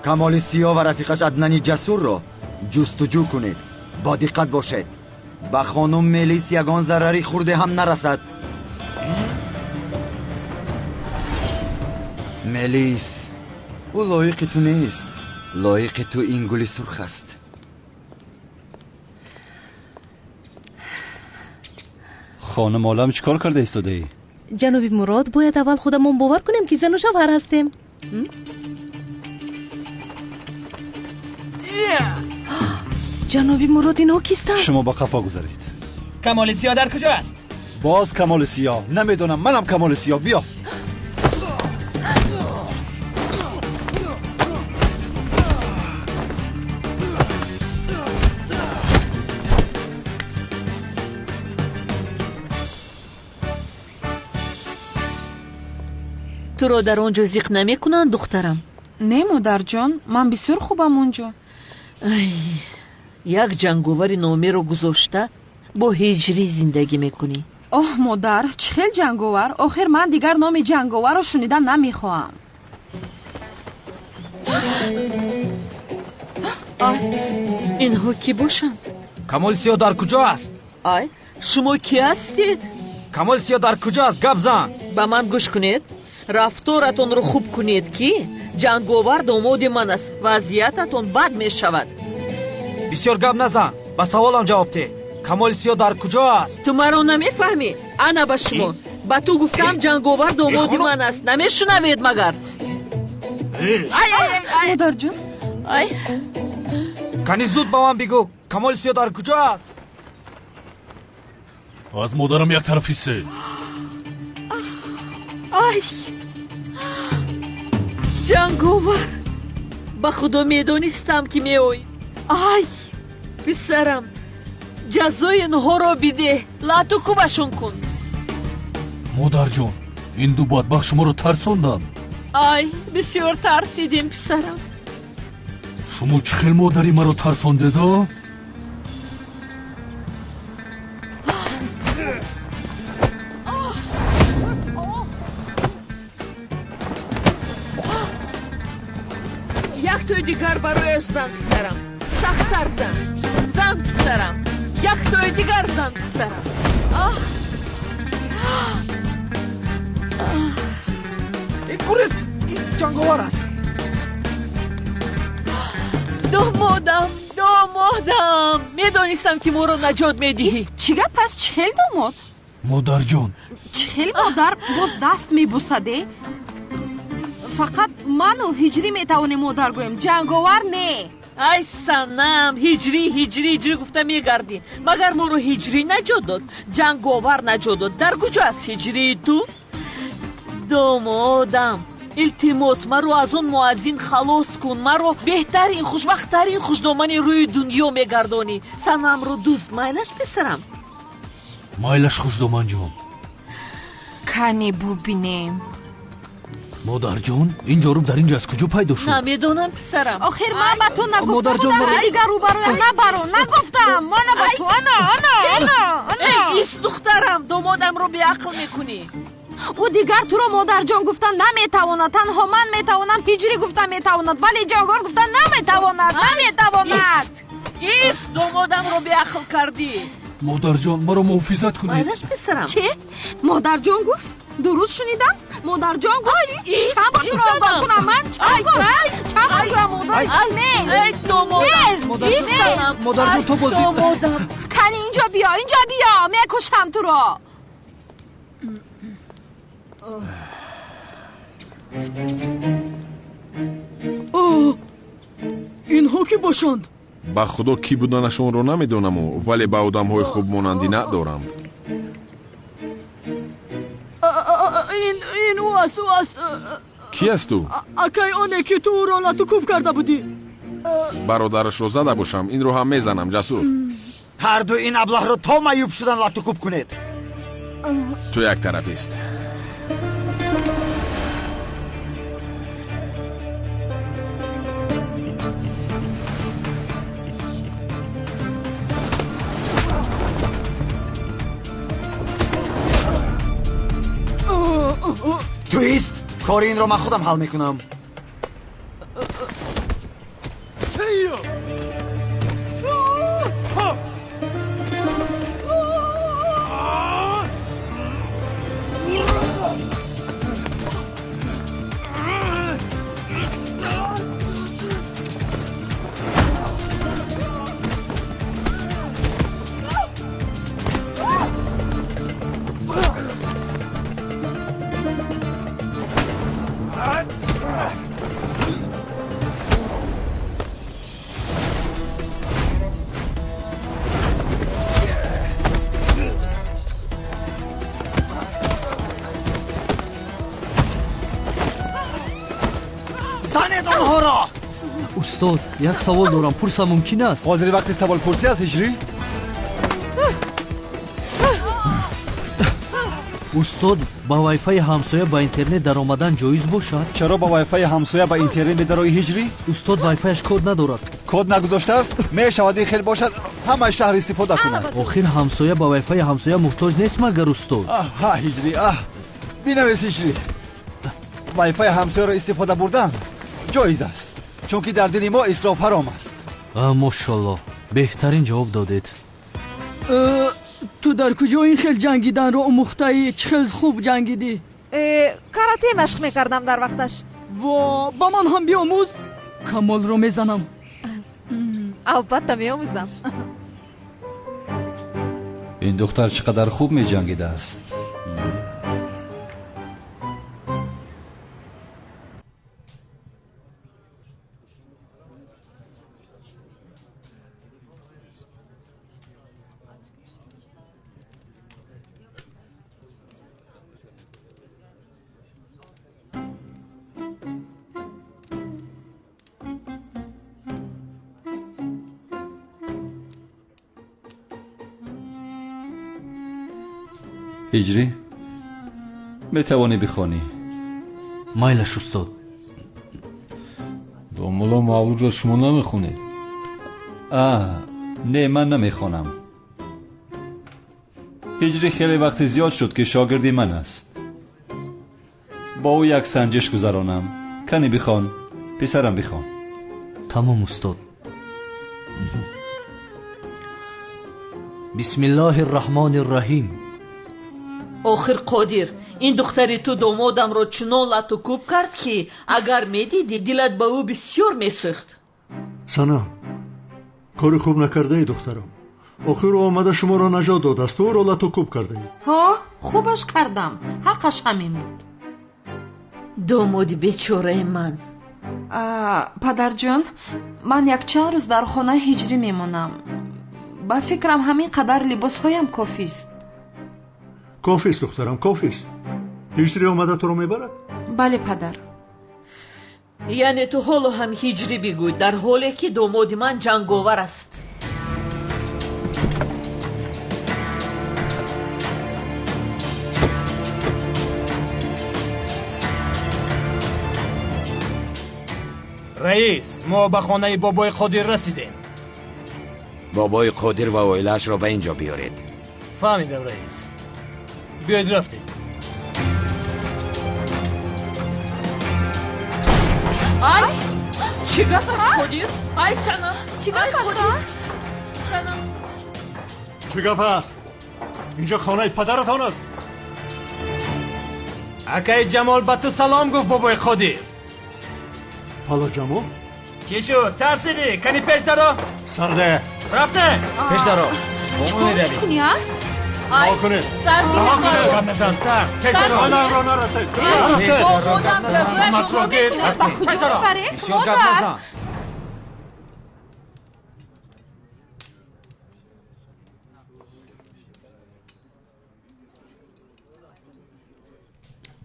Камоли Сиёҳ ва рафиқаш Аднани Ҷасурро ҷустуҷӯ кунед. Бо диққат бошед. Ба хонум Мелис ягон зарари хурде ҳам нарасад. Мелис, ӯ лоиқи ту нест. Лоиқи ту ин гули сурх аст. Хонум Олам, чӣ кор карда истодаӣ? Ҷаноби Мурод, бояд аввал худамон бовар кунем, ки зану шавҳар ҳастем. Ҷаноби Мурод, инҳо кистанд? Шумо ба қафо гузаред. Камоли Сиёҳ дар куҷо аст? Боз Камоли Сиёҳ? Намедонам, манам Камоли Сиёҳ. Биё. Туро дар он ҷо зиқ намекунанд, духтарам? Не, модарҷон, ман бисёр хубам он ҷо. Ай, як ҷанговари номеро гузошта бо ҳиҷрӣ зиндагӣ мекунӣ. Оҳ, модар, чӣ хел ҷанговар? Охир ман дигар номи ҷанговарро шунида намехоҳам. Ай, инҳо кӣ бошанд? Камоли Сиёҳ дар куҷо аст? Ай, шумо кӣ ҳастед? Камоли Сиёҳ дар куҷо аст? Гап зан. Ба ман гӯш кунед. Рафторатонро хуб кунед, ки ҷанговар домоди ман аст. Вазъиятатон бад мешавад. Бисёр гап назан, ба саволам ҷавоб деҳ. Камоли Сиёҳ дар куҷо аст? Ту маро намефаҳмӣ? Ана ба шумо. Ба ту гуфтам, ҷанговар домоди ман аст. Намешунавед магар? Модарҷон. Ай. Кани зуд ба ман бигӯ, Камоли Сиёҳ дар куҷо аст? Аз модарам як тараф ҳиссед. Ай, ҷанговар, ба худо медонистам, ки меоӣ. Ай, писарам, ҷазои инҳоро бидеҳ, лату кӯбашон кун. Модарҷон, ин ду бадбахт шуморо тарсонданд. Ай, бисёр тарсидем, писарам. Шумо чӣ хел модари маро тарсондед, а? Як тои дигар барояш зан, писарам. Сахттар зан. Зан, писарам. Як тои дигар зан, писарам. Ин курес, ин ҷанговар аст. Домодам, домодам, медонистам, ки моро наҷот медиҳӣ. Чӣ гап аст? Чӣ хел домод? Модарҷон. Чӣ хел модар боз даст мебусаде? Фақат ману ҳиҷрӣ метавонем модар гӯем, ҷанговар не. Ай санам, ҳиҷрӣ, ҳиҷрӣ, ҳиҷрӣ гуфта мегардӣ. Магар моро ҳиҷрӣ наҷот дод? Ҷанговар наҷот дод. Дар куҷо аст ҳиҷрии ту? Домодам, илтимос, маро аз он муаззин халос кун. Маро беҳтарин, хушбахттарин хушдомани рӯи дунё мегардонӣ. Санамро дӯст майлаш, писарам? Майлаш, хушдоманҷон. Кане бубинем. Модарҷон, ин ҷоруб дар инҷо аз куҷо пайдо шуд? Намедонам, писарам. Охир ман ба ту нагуфта будам, ки дигар рӯбарӯям набаро. Нагуфтам. Мана ба ту. Ана, ана, ана, ана. Эй, ис, духтарам, домодамро беақл мекунӣ. Ӯ дигар туро модарҷон гуфта наметавонад. Танҳо ман метавонам, ҳиҷрӣ гуфта метавонад, вале ҷанговар гуфта наметавонад. Наметавонад. Ис, домодамро беақл кардӣ. Модарҷон, маро муҳофизат кунед. Майлаш, писарам. Чӣ? Модарҷон гуфт? Дуруст шунидам? Модарҷон гуфт? Чанд бор туро огоҳ кунам ман? Чанд бор? Чанд бор туро модар? Эй, домодам, Модарҷон, ту боз домодам. Кани инҷо биё, инҷо биё, мекушам туро. Инҳо кӣ бошанд? Ба худо, кӣ буданашонро намедонаму, вале ба одамҳои хуб монандӣ надорам. Ин ӯ аст, ӯ аст. Кӣ аст ӯ? Акай оне, ки ту ӯро латукӯб карда будӣ. Бародарашро зада бошам, инро ҳам мезанам, Ҷасур. Ҳарду ин аблаҳро то маъюб шудан латукӯб кунед. Ту як тарафист. Туист, кори инро ман худам ҳал мекунам. Занед онҳоро! Устод, як савол дорам, пурсам мумкин аст? Ҳозир вақти саволпурсӣ аст, Ҳиҷрӣ? Устод, ба вайфаи ҳамсоя ба интернет даромадан ҷоиз бошад? Чаро ба вайфаи ҳамсоя ба интернет медароӣ, Ҳиҷрӣ? Устод, вайфаяш код надорад. Код нагузоштааст? Мешавад ин хел бошад, ҳамаи шаҳр истифода кунад. Охир ҳамсоя ба вайфаи ҳамсоя муҳтоҷ нест магар, устод? Ҳа, Ҳиҷрӣ, аҳ, бинавис, Ҳиҷрӣ. Вайфаи ҳамсояро истифода бурдан ҷоиз аст, чунки дар дини мо исроф ҳаром аст. Мошаллоҳ, беҳтарин ҷавоб додед. Ту дар куҷо ин хел ҷангиданро омӯхтаӣ? Чӣ хел хуб ҷангидӣ? Карате машқ мекардам дар вақташ. Во, ба ман ҳам биомӯз, Камолро мезанам. Албатта меомӯзам. Ин духтар чӣ қадар хуб меҷангидааст. Ҳиҷрӣ, метавонӣ бихонӣ? Майлаш, устод. Домулло, мавлудро шумо намехонед? А, не, ман намехонам. Ҳиҷрӣ хеле вақти зиёд шуд, ки шогирди ман аст. Бо ӯ як санҷиш гузаронам. Кани бихон, писарам, бихон. Тамом, устод. Бисмиллоҳи рраҳмони рраҳим. Охир Қодир, ин духтари ту домодамро чунон лату кӯб кард, ки агар медидӣ, дилат ба ӯ бисёр месӯхт. Санам, кори хуб накардаи, духтарам. Охир ӯ омада шуморо наҷот додааст, ӯро лату кӯб кардаед. Ҳо, хубаш кардам, ҳаққаш ҳамин буд. Домоди бечораи ман. Падарҷон, ман якчанд рӯз дар хонаи Ҳиҷрӣ мемонам. Ба фикрам, ҳамин қадар либосҳоям кофист. Кофист, духтарам, кофист. Ҳиҷрӣ омада туро мебарад? Бале, падар. Яъне ту ҳоло ҳам Ҳиҷрӣ бигӯй, дар ҳоле ки домоди ман ҷанговар аст. Раис, мо ба хонаи бобои Қодир расидем. Бобои Қодир ва оилаашро ба ин ҷо биёред. Фаҳмидам, раис. Биёед, рафтем. Ай, чӣ гап аст, Қодир? Ай, Санам, чӣ гап аст? Санам, чӣ гап аст? Инҷо хонаи падаратон аст. Акаи Ҷамол ба ту салом гуфт, бобои Қодир. Ҳало, Ҷамол? Чӣ шуд, тарсидӣ? Кани пеш даро. Сарде, рафтем. Пеш даро. Чӣ кор мекунӣ, а? Раҳо кунед, раҳо кунед. Гап назан, пеш даро. Хонаамро нарасед, нарасед. Ба куҷо мебаред, Бисёр гап модар? назан.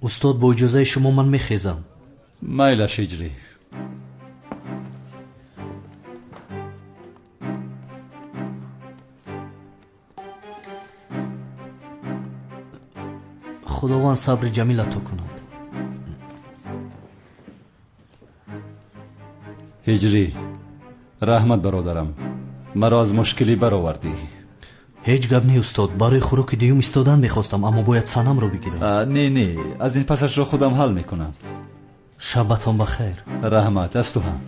Устод, бо иҷозаи шумо ман мехезам. Майлаш, Ҳиҷрӣ. Худованд сабри ҷамил ато кунад. Ҳиҷрӣ, раҳмат, бародарам, маро аз мушкилӣ баровардӣ. Ҳеҷ гап не, устод. Барои хӯроки дуюм истодан мехостам, аммо бояд Санамро бигирам. Не, не, аз ин пасашро худам ҳал мекунам. Шабатон ба хайр. Раҳмат, аз ту ҳам.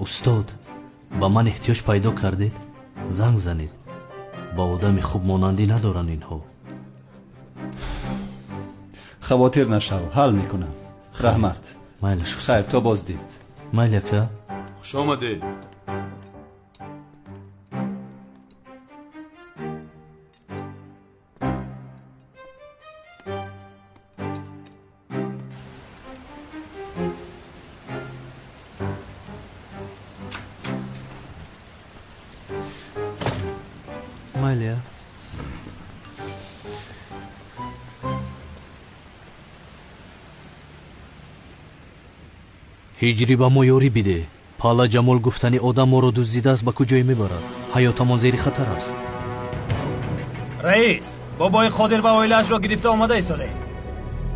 Устод, ба ман эҳтиёҷ пайдо кардед, занг занед. Ба одами хуб монандӣ надоранд инҳо. Хавотир нашав, ҳал мекунам. Раҳмат. Майлаш, устод. Хайр, то боздид. Майли, ака. Хуш омадед. Майли, а? Ҳиҷрӣ ба мо ёрӣ бидеҳ. Пала Ҷамол гуфтани одам моро дуздидааст, ба куҷое мебарад? Ҳаётамон зери хатар аст. Раис, бобои Қодир ва оилаашро гирифта омада истодаем.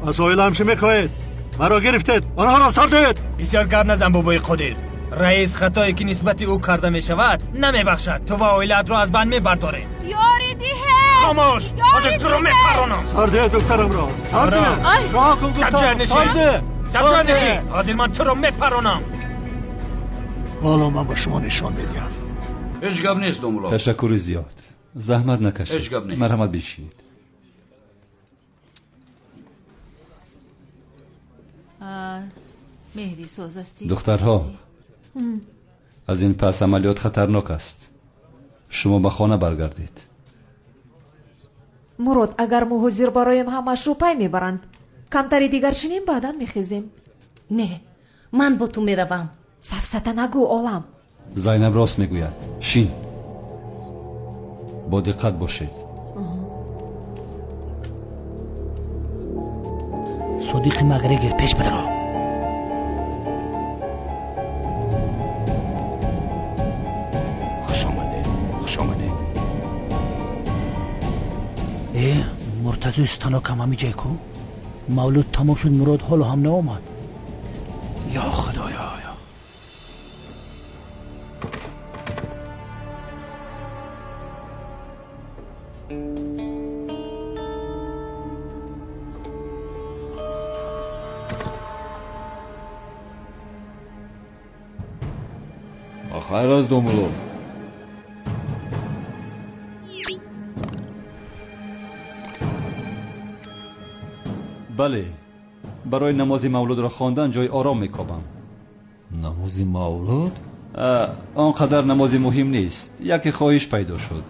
Аз оилаам чӣ мехоҳед? Маро гирифтед, онҳоро сар диҳед. Бисёр гап назан, бобои Қодир. Раис хатое ки нисбати ӯ карда мешавад намебахшад. Ту ва оилаатро аз банд мебардорем. Ёрӣ диҳед! Хомӯш! Ҳозир туро мепаронам. Сар диҳед духтарамро. Сар диҳед! Роҳ кун гуфтам. Сар диҳ! Сабр нишин. Ҳозир ман туро мепаронам. Ҳоло ман ба шумо нишон медиҳам. Ҳеҷ гап нест, домулло. Ташаккури зиёд. Заҳмат накашед. Ҳеҷ гап нест. Марҳамат, бишинед. Меҳри соз ҳастӣ? Духтарҳо, аз ин пас амалиёт хатарнок аст. Шумо ба хона баргардед. Мурод, агар мо ҳозир бароем, ҳамаашро пай мебаранд. Камтари дигар шинем, баъдан мехезем. Не, ман бо ту меравам. Сафсата нагӯ, олам. Зайнаб рост мегӯяд. Шин, бо диққат бошед. Содиқи Макгрегор пеш бидаро. Хуш омадед, хуш омадед. Э, Муртазои станокам ҳамиҷай ку? Мавлуд тамом шуд, Мурод ҳоло ҳам наомад. Ё Худоё! Хайр аст, домулло. Бале, барои намози мавлудро хондан ҷои ором мекобам. Намози мавлуд? Он қадар намози муҳим нест. Яке хоҳиш пайдо шуд.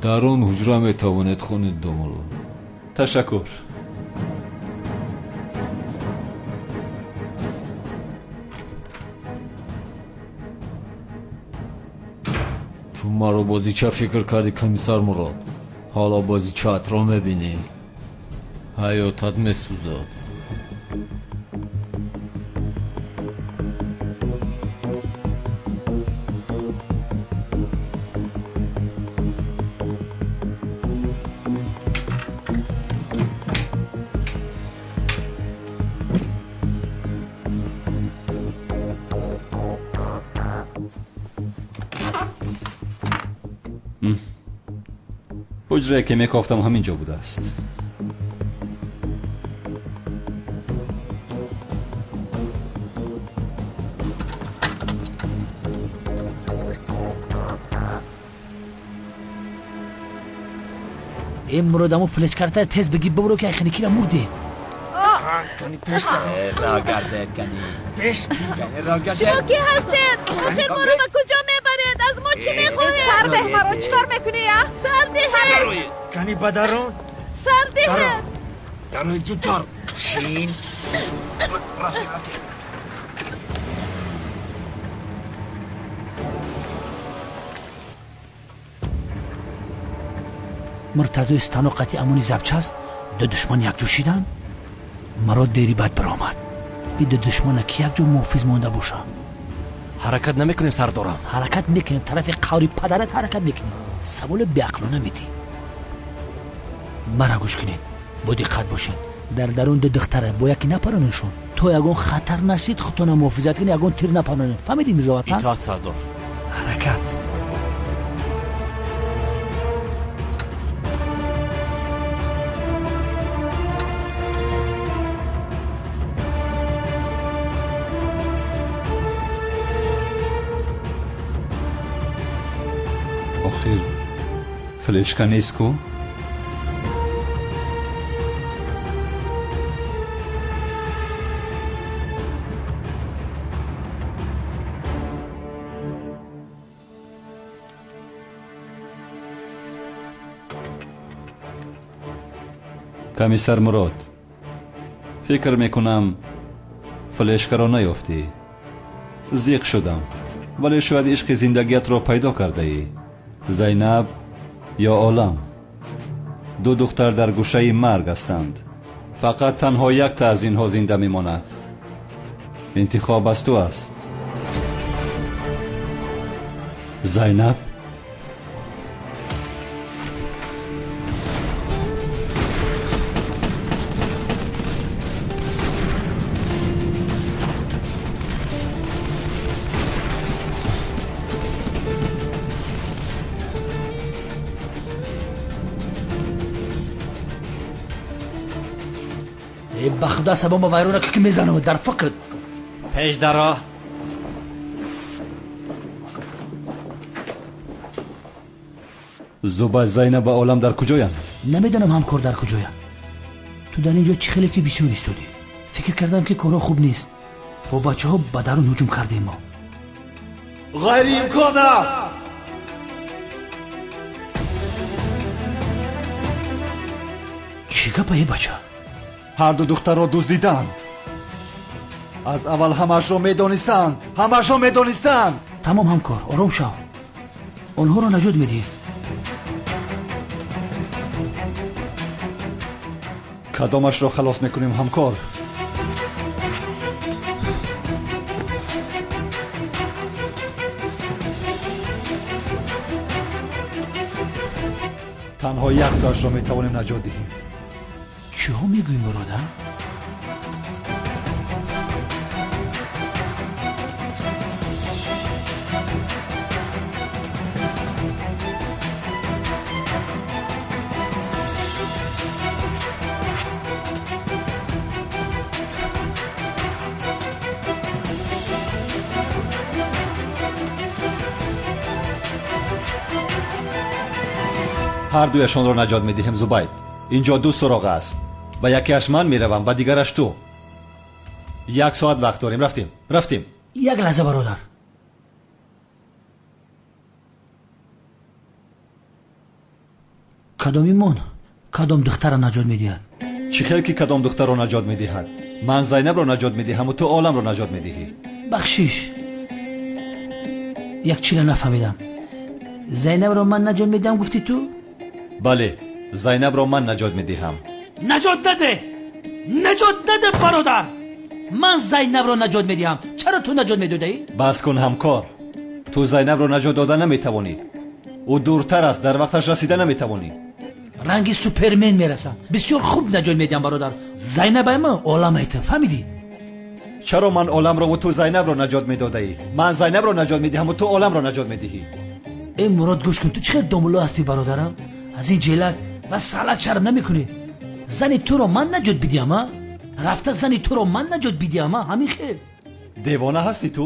Дар он ҳуҷра метавонед хонед, домулло. Ташаккур. Ту маро бозича фикр кардӣ, комиссар Мурод. Ҳоло бозичаатро мебинӣ. Ҳаётат месӯзад. Ҳуҷрае ки мекофтам ҳамин ҷо будааст. Э, Мурод, аммо флешкарта тез бигир, бибуро ки айхиникира мурдем. Шумо ки ҳастед? Охир моро ба куҷо мебаред? Аз мо чӣ мехоҳед? Сар деҳ маро, чӣ кор мекунӣ, а? Сар деҳ! Кани ба дарун? Сар деҳ! Дарои зудтар. Шин. Рафтем, рафтем. Муртазои станок қати амони запчаст ду душман якҷо шиданд. Маро дери бад баромад. Ин ду душмана ки якҷо муҳофиз монда бошанд. Ҳаракат намекунем, сардорам. Ҳаракат мекунем, тарафи қаври падарат ҳаракат мекунем. Саволи беақлона медиҳ. Мара гӯш кунед, бо диққат бошед. Дар дарун ду духтара бо яке напаронедшон. То ягон хатар нашид, худтона муҳофизат кунед, ягон тир напаронед. Фаҳмидӣ, Мирзоватан? Итоат, сардор. Ҳаракат. Охир флешка нест ку? Комиссар Мурод, фикр мекунам флешкаро наёфтӣ. Зиқ шудам, вале шояд ишқи зиндагиятро пайдо кардаӣ. Зайнаб ё Олам. Ду духтар дар гӯшаи марг ҳастанд. Фақат танҳо якта аз инҳо зинда мемонад. Интихоб аз ту аст. Зайнаб, ба худо асабома вайрона ки мезанам дар фикр. Пеш даро. Зубайд, Зайнаб ва Олам дар куҷоянд? Намедонам ҳамкор дар куҷоянд. Ту дар ин ҷо чӣ хеле ки бисёр истодӣ. Фикр кардам ки корҳо хуб нест. Бо бачаҳо ба дарун ҳуҷум кардем мо. Ғайриимкон аст. Чӣ гапа е бача? Ҳарду духтарро дуздиданд. Аз аввал ҳамаашро медонистанд. Ҳамаашро медонистанд. Тамом ҳамкор, ором шав. Онҳоро наҷот медиҳем. Кадомашро халос мекунем ҳамкор? Танҳо яктоашро метавонем наҷот диҳем. Чиҳо мегӯӣ, Мурода? Ҳар дуяшонро наҷот медиҳем, Зубайд. Инҷо ду суроғ аст. Ба якеаш ман меравам, ба дигараш ту. Як соат вақт дорем. Рафтем, рафтем. Як лаҳза бародар. Кадомимон кадом духтарро наҷот медиҳад? Чӣ хел ки кадом духтарро наҷот медиҳад? Ман Зайнабро наҷот медиҳаму ту Оламро наҷот медиҳӣ. Бахшиш, як чиро нафаҳмидам. Зайнабро ман наҷот медиҳам гуфтӣ ту? Бале, Зайнабро ман наҷот медиҳам. Наҷот наде! Наҷот наде, бародар! Ман Зайнабро наҷот медиҳам. Чаро ту наҷот медодаӣ? Бас кун ҳамкор. Ту Зайнабро наҷот дода наметавонӣ. Ӯ дуртар аст, дар вақташ расида наметавонӣ. Ранги Супермен мерасам. Бисёр хуб наҷот медиҳам, бародар. Зайнабай ма оламай ту, фаҳмидӣ? Чаро ман оламро ва ту Зайнабро наҷот медодаӣ? Ман Зайнабро наҷот медиҳам ва ту оламро наҷот медиҳӣ. Эй Мурод, гӯш кун, ту чӣ хел домулло ҳастӣ, бародарам? Аз ин ҷелак ва салат шарм намекунӣ? Зани туро ман наҷот бидиҳам, а? Рафта зани туро ман наҷот бидиҳам, а? Ҳамин хел. Девона ҳастӣ ту?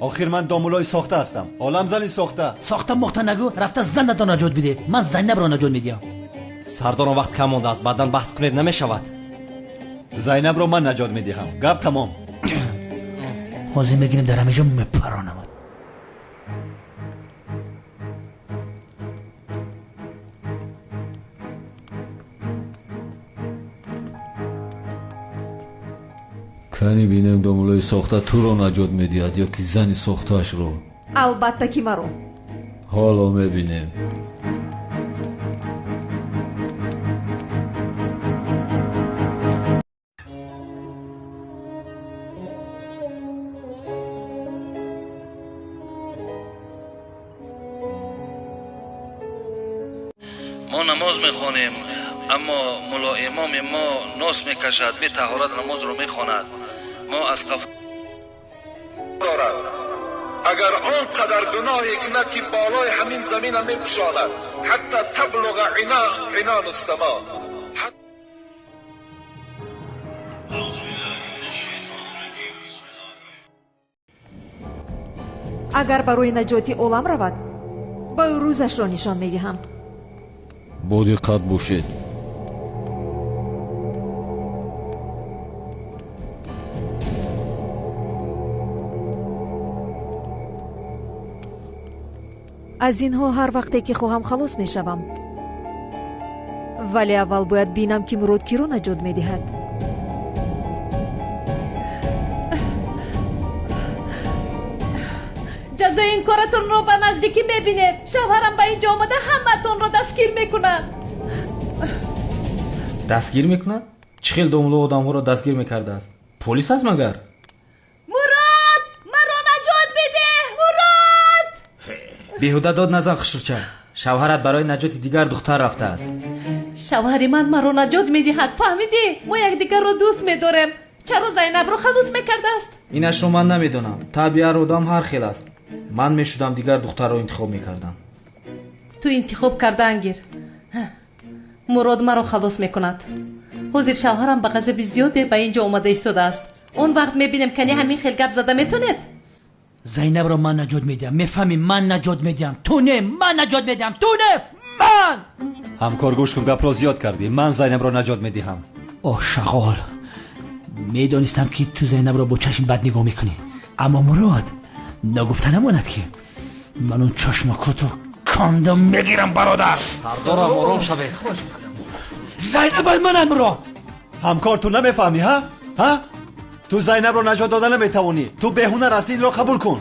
Охир ман домуллои сохта ҳастам. Олам зани сохта. Сохта мохта нагӯ, рафта занато наҷот бидеҳ. Ман Зайнабро наҷот медиҳам. Сардорон, вақт кам мондааст, баъдан баҳс кунед намешавад. Зайнабро ман наҷот медиҳам. Гап тамом. Ҳозир мегирем дар ҳамин ҷо мепаронам. Кани бинем домуллои сохта туро наҷот медиҳад ё ки зани сохтаашро? Албатта ки маро. Ҳоло мебинем. Мо намоз мехонем, аммо мулло имоми мо нос мекашад, бетаҳорат намозро мехонад. Мо аз қаф дорад. Агар он қадар гуноҳе кунад ки болои ҳамин замина мепӯшонад, ҳатто таблуға инону само. Агар барои наҷоти олам равад, ба ӯ рӯзашро нишон медиҳам. Бо диққат бошед. Аз инҳо ҳар вақте ки хоҳам халос мешавам. Вале аввал бояд бинам ки Мурод киро наҷот медиҳад. Ҷазои ин коратонро ба наздикӣ мебинед. Шавҳарам ба ин ҷо омада ҳамаатонро дастгир мекунад. Дастгир мекунад? Чӣ хел домулло одамҳоро дастгир мекардааст? Полис аст магар? Беҳуда дод назан хушрӯча. Шавҳарат барои наҷоти дигар духтар рафтааст. Шавҳари ман маро наҷот медиҳад, фаҳмидӣ? Мо якдигарро дӯст медорем. Чаро Зайнабро халос мекардааст? Инашро ман намедонам. Табъи ҳар одам ҳар хел аст. Ман мешудам дигар духтарро интихоб мекардам. Ту интихоб кардаан гир. Мурод маро халос мекунад. Ҳозир шавҳарам ба ғазаби зиёде ба ин ҷо омада истодааст. Он вақт мебинем, кани ҳамин хел гап зада метонед? Зайнабро ман наҷот медиҳам. Мефаҳмӣ, ман наҷот медиҳам. Ту не, ман наҷот медиҳам. Ту не, ман! Ҳамкор, гӯш кун, гапро зиёд кардӣ. Ман Зайнабро наҷот медиҳам. О шағол, медонистам ки ту Зайнабро бо чашми бад нигоҳ мекунӣ. Аммо Мурод, нагуфта намонад ки ман он чашмакото кандам мегирам, бародар. Сардорам, ором шавед. Зайнаб ай манам, Мурод. Ҳамкор, ту намефаҳмӣ, ҳа? Ҳа? Ту Зайнабро наҷот дода наметавонӣ. Ту беҳунар ҳастӣ, инро қабул кун.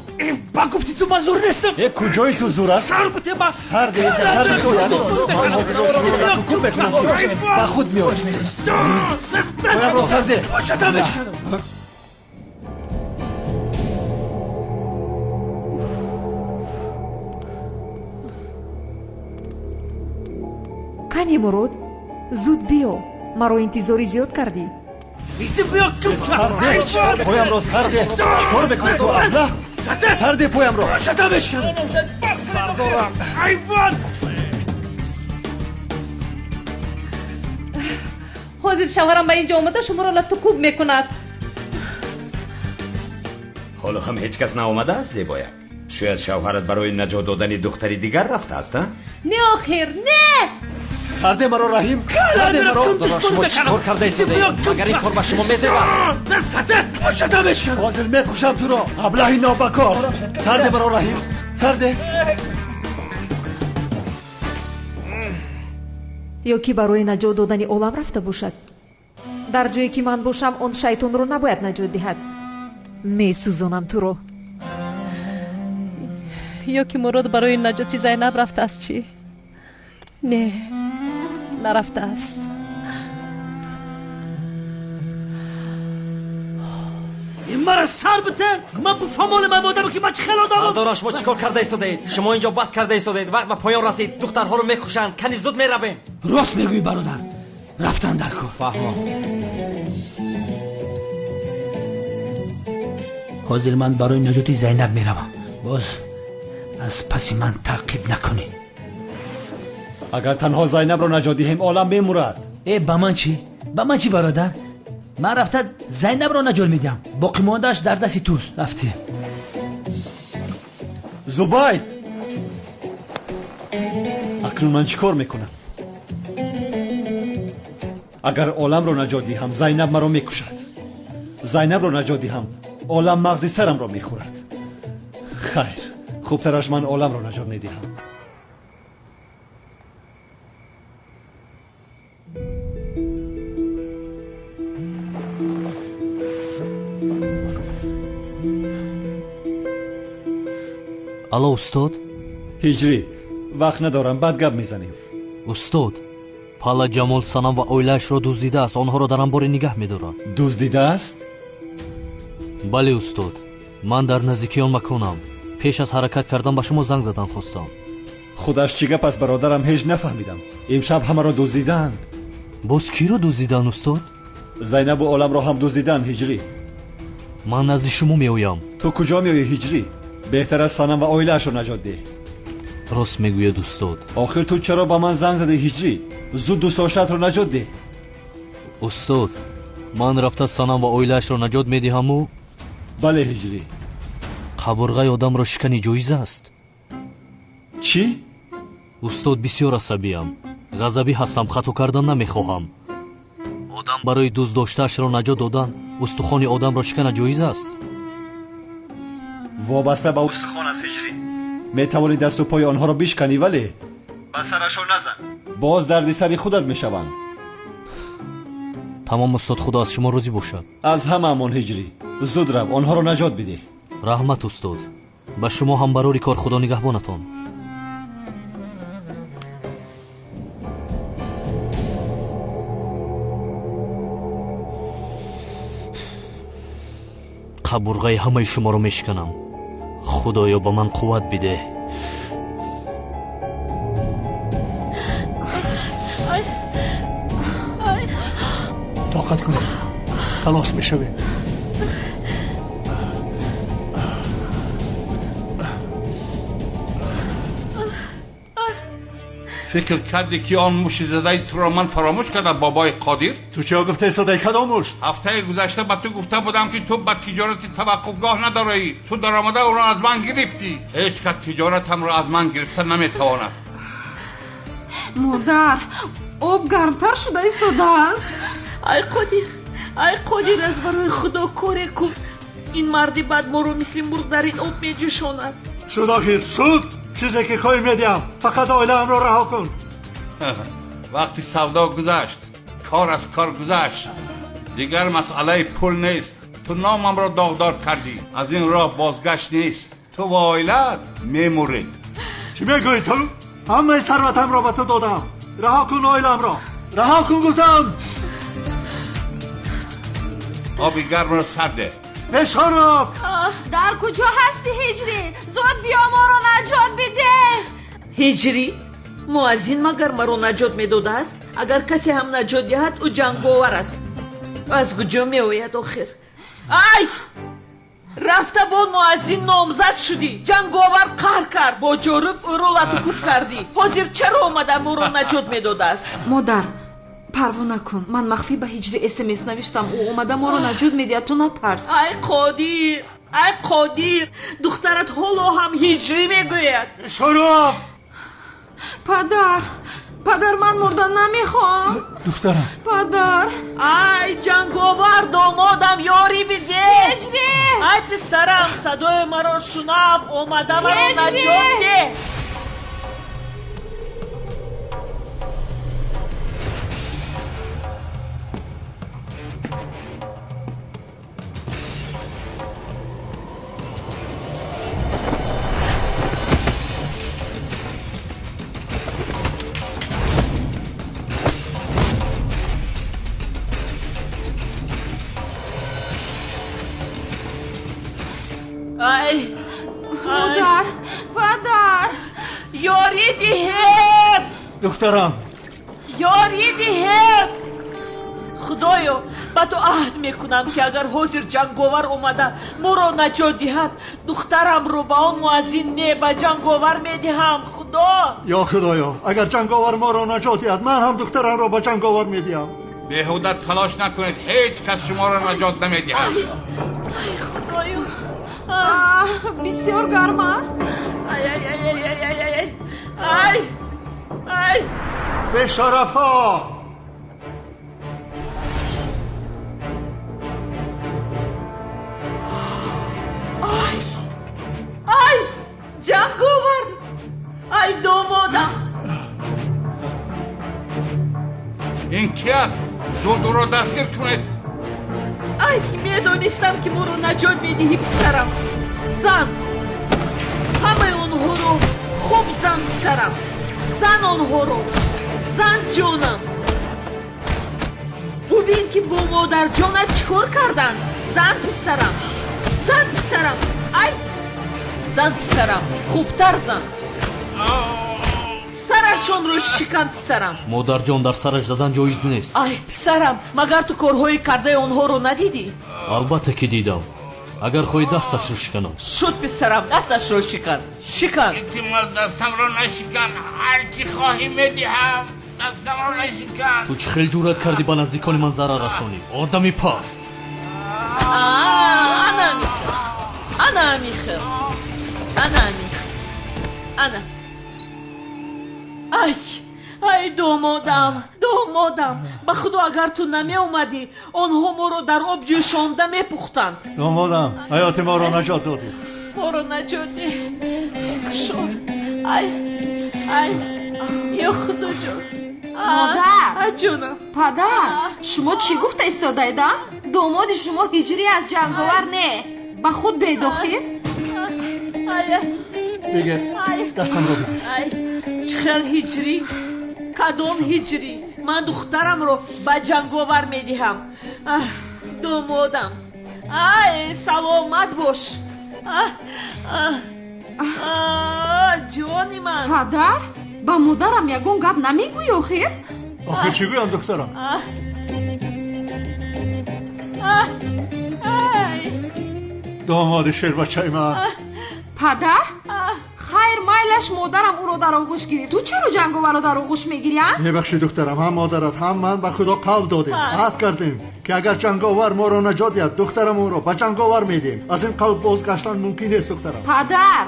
Ба гуфти ту ман зур нестам. Э, куҷои ту зур аст? Сар бите ба сар де, сар де, ман ҳозир кур мекунам ки ба худ меоӣ. Поямро сар де. Кани Мурод, зуд биё, маро интизори зиёд кардӣ. Поямро сар де. Чикор мекунӣ ту, абла? Сар де поямро. Сардорам. Ҳозир шавҳарам ба ин ҷо омада шуморо лату кӯб мекунад. Ҳоло ҳам ҳеҷ кас наомадааст, зебояк. Шояд шавҳарат барои наҷот додани духтари дигар рафтааст, а? Не, охир, не! Сарде маро, Раҳим, сарде маро. Шумо чӣ кор карда истодаед? Магар ин кор ба шумо мезебад? Ҳозир мекушам туро, аблаҳи нобакор. Сарде маро, Раҳим, сарде. Ё ки барои наҷот додани олам рафта бошад. Дар ҷое ки ман бошам, он шайтонро набояд наҷот диҳад. Месӯзонам туро. Ё ки Мурод барои наҷоти Зайнаб рафтааст, чӣ? Не, нарафтааст. Мара сар бите, ман буфаҳмонам ман одаме ки ман чӣ хел одамам. Сардорам, шумо чӣ кор карда истодаед? Шумо инҷо бас карда истодаед. Вақт ба поён расид. Духтарҳоро мекушанд. Кани зуд меравем. Рост мегӯӣ, бародар. Рафтан дар кор. Фаҳмо. Ҳозир ман барои наҷоти Зайнаб меравам. Боз аз паси ман таъқиб накунӣ. Агар танҳо Зайнабро наҷот диҳем, олам мемурад. Э, ба ман чӣ? Ба ман чӣ, бародар? Ман рафта Зайнабро наҷот медиҳам. Боқимондааш дар дасти туст. Рафтем. Зубайд, акнун ман чӣ кор мекунам? Агар оламро наҷот диҳам, Зайнаб маро мекушад. Зайнабро наҷот диҳам, олам мағзи сарамро мехӯрад. Хайр, хубтараш ман оламро наҷот медиҳам. Алло, устод? Ҳиҷрӣ, вақт надорам, баъд гап мезанем. Устод, Пала Ҷамол Санам ва оилаашро дуздидааст. Онҳоро дар анборе нигаҳ медорад. Дуздидааст? Бале, устод. Ман дар наздикии он маконам. Пеш аз ҳаракат кардан ба шумо занг задан хостам. Худаш чӣ гап аст, бародарам, ҳеҷ нафаҳмидам. Имшаб ҳамаро дуздидаанд. Боз киро дуздиданд, устод? Зайнабу оламро ҳам дуздиданд, Ҳиҷрӣ. Ман назди шумо меоям. Ту куҷо меоӣ, Ҳиҷрӣ? Беҳтар аст Санам ва оилаашро наҷот деҳ. Рост мегӯяд, устод. Охир ту чаро ба ман занг задӣ, Ҳиҷрӣ? Зуд дӯстдоштаатро наҷот деҳ. Устод, ман рафта Санам ва оилаашро наҷот медиҳаму? Бале, Ҳиҷрӣ. Қабурғаи одамро шикани ҷоиз аст? Чӣ? Устод, бисёр асабиям. Ғазабӣ ҳастам, хато кардан намехоҳам. Одам барои дӯстдоштаашро наҷот додан устухони одамро шикана ҷоиз аст? Вобаста ба устухон аст, Ҳиҷрӣ. Метавонӣ дасту пои онҳоро бишканӣ, вале ба сарашон назан. Боз дарди сари худат мешаванд. Тамом, устод, худо аз шумо розӣ бошад. Аз ҳамаамон, Ҳиҷрӣ. Зуд рав, онҳоро наҷот бидеҳ. Раҳмат, устод. Ба шумо ҳам барори кор, худо нигаҳбонатон. Қабурғаи ҳамаи шуморо мешиканам. Худоё, ба ман қувват бидеҳ. Тоқат кунед, халос мешавем. Фикр кардӣ ки он муши задаи туро ман фаромӯш кардам, бобои Қодир? Ту чиё гуфтаи содаи кадом мушт? Ҳафтаи гузашта ба ту гуфта будам ки ту ба тиҷорати таваққуфгоҳ надораӣ. Ту даромада ӯро аз ман гирифтӣ. Ҳеҷ кас тиҷоратамро аз ман гирифта наметавонад. Модар, об гармтар шуда истодааст. Ай Қодир, ай Қодир, аз барои Худо коре кун. Ин марди бад моро мисли мурғ дар ин об меҷӯшонад. Шуд охир, шуд! Чизе ки хоҳӣ медиҳам, фақат оилаамро раҳо кун. Вақти савдо гузашт, кор аз кор гузашт. Дигар масъалаи пул нест. Ту номамро доғдор кардӣ. Аз ин роҳ бозгашт нест. Ту ва оилаат мемуред. Чӣ мегӯӣ ту? Ҳамаи сарватамро ба ту додам. Раҳо кун оиламро. Раҳо кун гуфтам. Оби гармро сар деҳ. Бешараф! Дар куҷо ҳастӣ, Ҳиҷрӣ? Зуд биё моро наҷот бидеҳ. Ҳиҷрӣ? Муаззин магар маро наҷот медодааст? Агар касе ҳам наҷот диҳад, ӯ ҷанговар аст. Аз куҷо меояд охир? Ай! Рафта бо муаззин номзад шудӣ. Ҷанговар қаҳр кард. Бо ҷоруб ӯро латукӯб кардӣ. Ҳозир чаро омада моро наҷот медодааст? Модар, парво накун. Ман махфӣ ба Ҳиҷрӣ СМС навиштам. Ӯ омада моро наҷот медиҳад. Ту натарс. Ай Қодир, ай Қодир, духтарат ҳоло ҳам Ҳиҷрӣ мегӯяд. Шараф! Падар, падар, ман мурдан намехоҳам. Духтарам. Падар. Ай ҷанговар, домодам, ёрӣ бидеҳ. Ҳиҷрӣ! Ай писарам, садои маро шунав, омада маро наҷот деҳ. Ай! Модар, падар! Ёрӣ диҳед! Духтарам! Ёрӣ диҳед! Худоё, ба ту аҳд мекунам ки агар ҳозир ҷанговар омада моро наҷот диҳад, духтарамро ба он муаззин не, ба ҷанговар медиҳам. Худо! Ё Худоё, агар ҷанговар моро наҷот диҳад, ман ҳам духтарамро ба ҷанговар медиҳам. Беҳуда талош накунед, ҳеҷ кас шуморо наҷот намедиҳад. Ай Худоё! Бисёр гарм аст. Ай, ай, ай, ай, ай, ай, ай, ай, ай! Бешарафҳо! Ай! Ай! Ҷанговар! Ай домодам! Ин ки аст? Зуд ӯро дастгир кунед. Ай, медонистам ки моро наҷот медиҳӣ, писарам. Зан! Ҳамаи онҳоро хуб зан, писарам. Зан онҳоро. Зан, ҷонам. Бубин ки бо модарҷонат чӣ кор карданд. Зан, писарам. Зан, писарам. Ай! Зан, писарам. Хубтар зан. Сарашонро шикан, писарам. Модарҷон, дар сараш задан ҷоиз нест. Ай, писарам, магар ту корҳои кардаи онҳоро надидӣ? Албатта ки дидам. Агар хоҳӣ дасташро шиканам. Шуд, писарам, дасташро шикан. Шикан. Илтимос, дастамро нашикан. Ҳар чӣ хоҳӣ медиҳам. Дастамро нашикан. Ту чӣ хел ҷуръат кардӣ ба наздикони ман зарар расонӣ? Одами паст. Ана амихел. Ана амихел. Ана амихел. Ана. Ай, ай домодам, домодам, ба Худо агар ту намеомадӣ, онҳо моро дар об ҷӯшонда мепухтанд. Домодам, ҳаёти моро наҷот додӣ. Моро наҷот деҳ. Кушон. Ай, ай, ё Худоҷон. Модар! Ҷонам. Падар, шумо чӣ гуфта истодаед, а? Домоди шумо Ҳиҷрӣ аз ҷанговар не. Ба худ бедохир? Бигир, дастамро бигир. Чӣ хел Ҳиҷрӣ? Кадом Ҳиҷрӣ? Ман духтарамро ба ҷанговар медиҳам. Домодам. Ай, саломат бош. Ҷони ман. Падар, ба модарам ягон гап намегӯӣ охир? Охир чӣ гӯям, духтарам? Домоди шербачаи ман. Падар? Хайр, майлаш, модарам ӯро дар оғӯш гирифт. Ту чаро ҷанговарро дар оғӯш мегирӣ, а? Мебахшӣ, духтарам, ҳам модарат, ҳам ман ба Худо қавл додем, аҳд кардем, ки агар ҷанговар моро наҷот диҳад, духтарам ӯро ба ҷанговар медиҳем. Аз ин қавл бозгаштан мумкин нест, духтарам. Падар,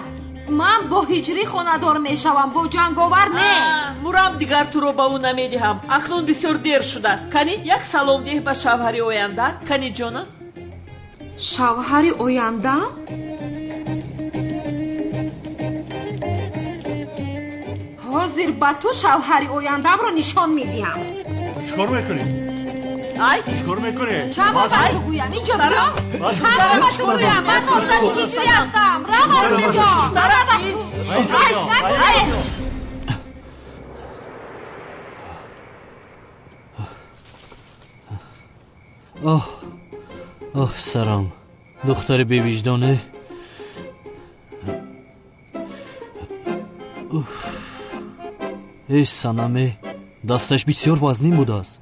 ман бо ҳиҷрӣ хонадор мешавам, бо ҷанговар не. Мурам, дигар туро ба ӯ намедиҳам. Акнун бисёр дер шудааст. Кани, як салом деҳ ба шавҳари оянда. Кани, ҷонам. Шавҳари ояндаам? Ҳозир ба ту шавҳари ояндаамро нишон медиҳам. Чӣ кор мекунӣ? Ай! Чӣ кор мекунӣ? Чанд бор ба ту гӯям? Инҷо биё. Чанд бор ба ту гӯям? Ман номзади ҳиҷрӣ ҳастам. Рав аз инҷо. Рав аз Ай, нагӯед. Оҳ, оҳ, сарам. Духтари бевиҷдоне. Уф. Эй санаме, дасташ бисёр вазнин будааст.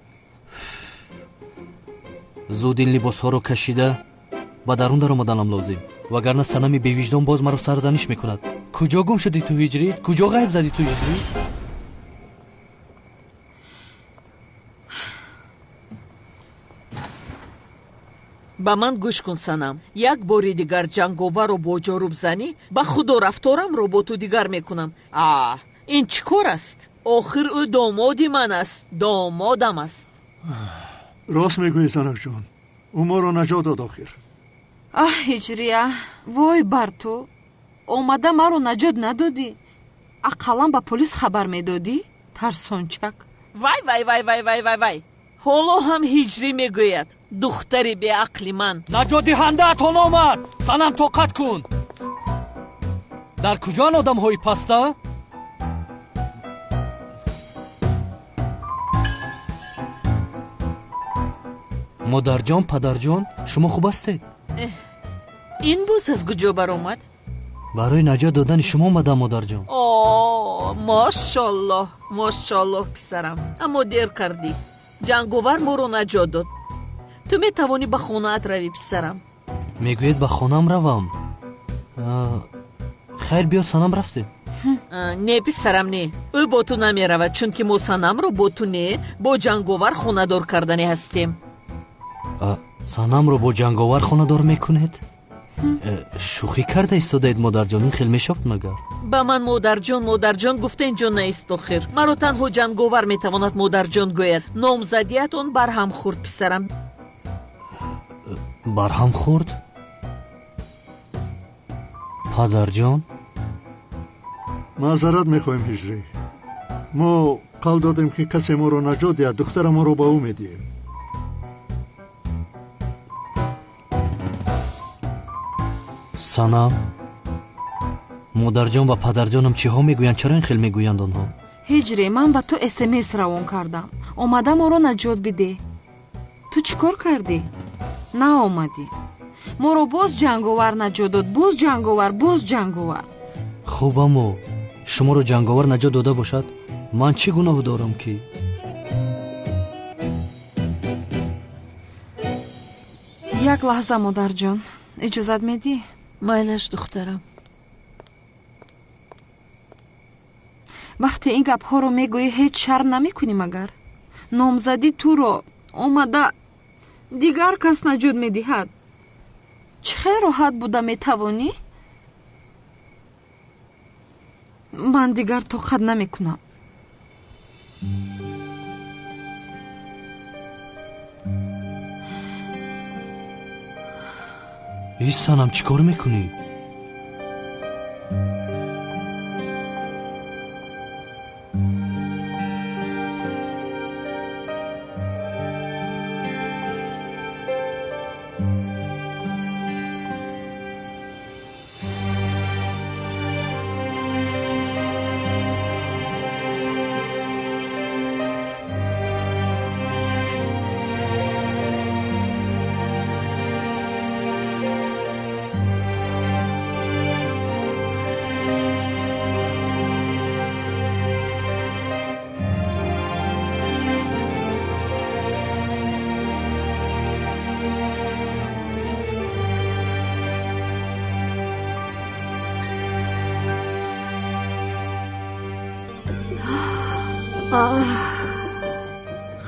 Зуд ин либосҳоро кашида ба дарун даромаданам лозим, вагарна санами бевиҷдон боз маро сарзаниш мекунад. Куҷо гум шудӣ ту, ҳиҷрӣ? Куҷо ғайб задӣ ту, ҳиҷрӣ? Ба ман гӯш кун, санам. Як бори дигар ҷанговарро бо ҷоруб занӣ, ба худо рафторамро бо ту дигар мекунам. А ин чӣ кор аст? Охир ӯ домоди ман аст, домодам аст. Рост мегӯӣ, занакҷон, ӯ моро наҷот дод охир. Аҳ, ҳиҷрия, вой бар ту. Омада маро наҷот надодӣ. Ақаллан ба полис хабар медодӣ, тарсончак. Вай, вай, вай, вай, вай, вай, вай. Ҳоло ҳам ҳиҷрӣ мегӯяд, духтари беақли ман. Наҷотдиҳандаатон омад. Санам, тоқат кун. Дар куҷоан одамҳои паста? Модарҷон, падарҷон, шумо хуб ҳастед? Ин боз аз куҷо баромад? Барои наҷот додани шумо омадам, модарҷон. О, мошаллоҳ, мошаллоҳ, писарам. Аммо дер кардӣ. Ҷанговар моро наҷот дод. Ту метавонӣ ба хонаат равӣ, писарам. Мегӯед ба хонаам равам? Хайр, биё, санам, рафтем. Не, писарам, не. Ӯ бо ту намеравад, чунки мо санамро бо ту не, бо ҷанговар хонадор карданӣ ҳастем. Санамро бо ҷанговар хонадор мекунед? Шӯхӣ карда истодаед, модарҷон, ин хел мешавад магар? Ба ман модарҷон, модарҷон гуфта инҷо наист охир. Маро танҳо ҷанговар метавонад модарҷон гӯяд. Номзадият он барҳам хӯрд, писарам. Барҳам хӯрд? Падарҷон? Маъзарат мехоҳем, ҳиҷрӣ. Мо қавл додем, ки касе моро наҷот диҳад, духтарамонро ба ӯ медиҳем. Санам, модарҷон ва падарҷонам чиҳо мегӯянд? Чаро ин хел мегӯянд онҳо? Ҳиҷре, ман ба ту смс равон кардам. Омада моро наҷот бидеҳ. Ту чӣ кор кардӣ? Наомадӣ. Моро боз ҷанговар наҷот дод, боз ҷанговар, боз ҷанговар. Хуб, аммо шуморо ҷанговар наҷот дода бошад, ман чӣ гуноҳ дорам ки? Як лаҳза, модарҷон, иҷозат медиҳӣ? Майлаш, духтарам. Вақте ин гапҳоро мегӯӣ, ҳеҷ шарм намекунӣ магар? Номзадӣ туро омада дигар кас наҷот медиҳад. Чӣ хел роҳат буда метавонӣ? Ман дигар тоқат намекунам. Эй санам, чӣ кор мекунӣ?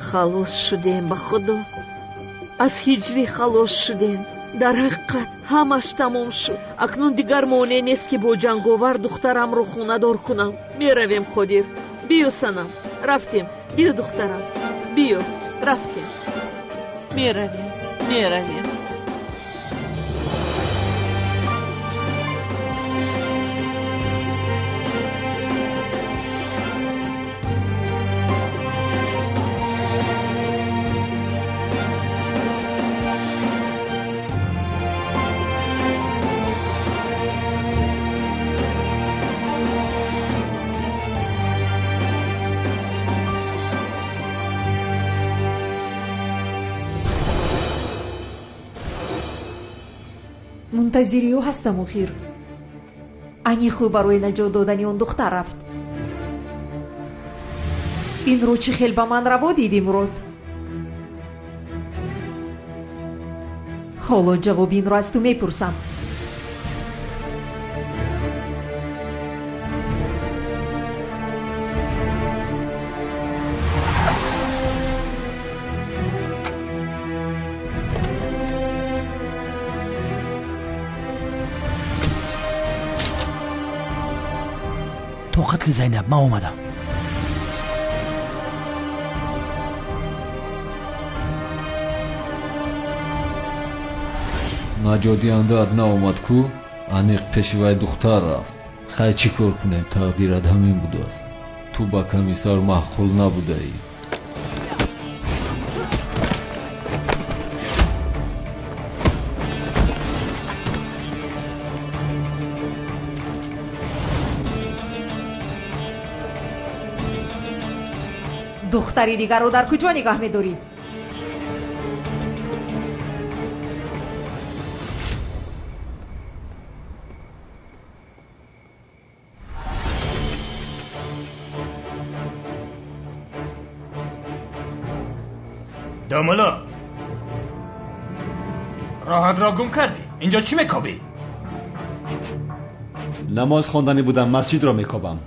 Халос шудем, ба Худо. Аз ҳиҷрӣ халос шудем. Дар ҳақиқат ҳамаш тамом шуд. Акнун дигар монеъ нест, ки бо ҷанговар духтарамро хонадор кунам. Меравем, Қодир. Биё, санам. Рафтем. Биё, духтарам. Биё. Рафтем. Меравем. Меравем. Мунтазири ӯ ҳастам охир. Аниқ ӯ барои наҷот додани он духтар рафт. Инро чӣ хел ба ман раво дидӣ, Мурод? Ҳоло ҷавоби инро аз ту мепурсам. Тоқат ки, Зайнаб, ман омадам. Наҷотдиҳандаат наомад ку, аниқ пеши вай духтар рафт. Хай, чӣ кор кунем, тақдират ҳамин будааст. Ту ба комиссар маъқул набудаӣ. Духтари дигарро дар куҷо нигаҳ медорӣ? Домулло, роҳатро гум кардӣ. Инҷо чӣ мекобӣ? Намоз хонданӣ будам, масҷидро мекобам.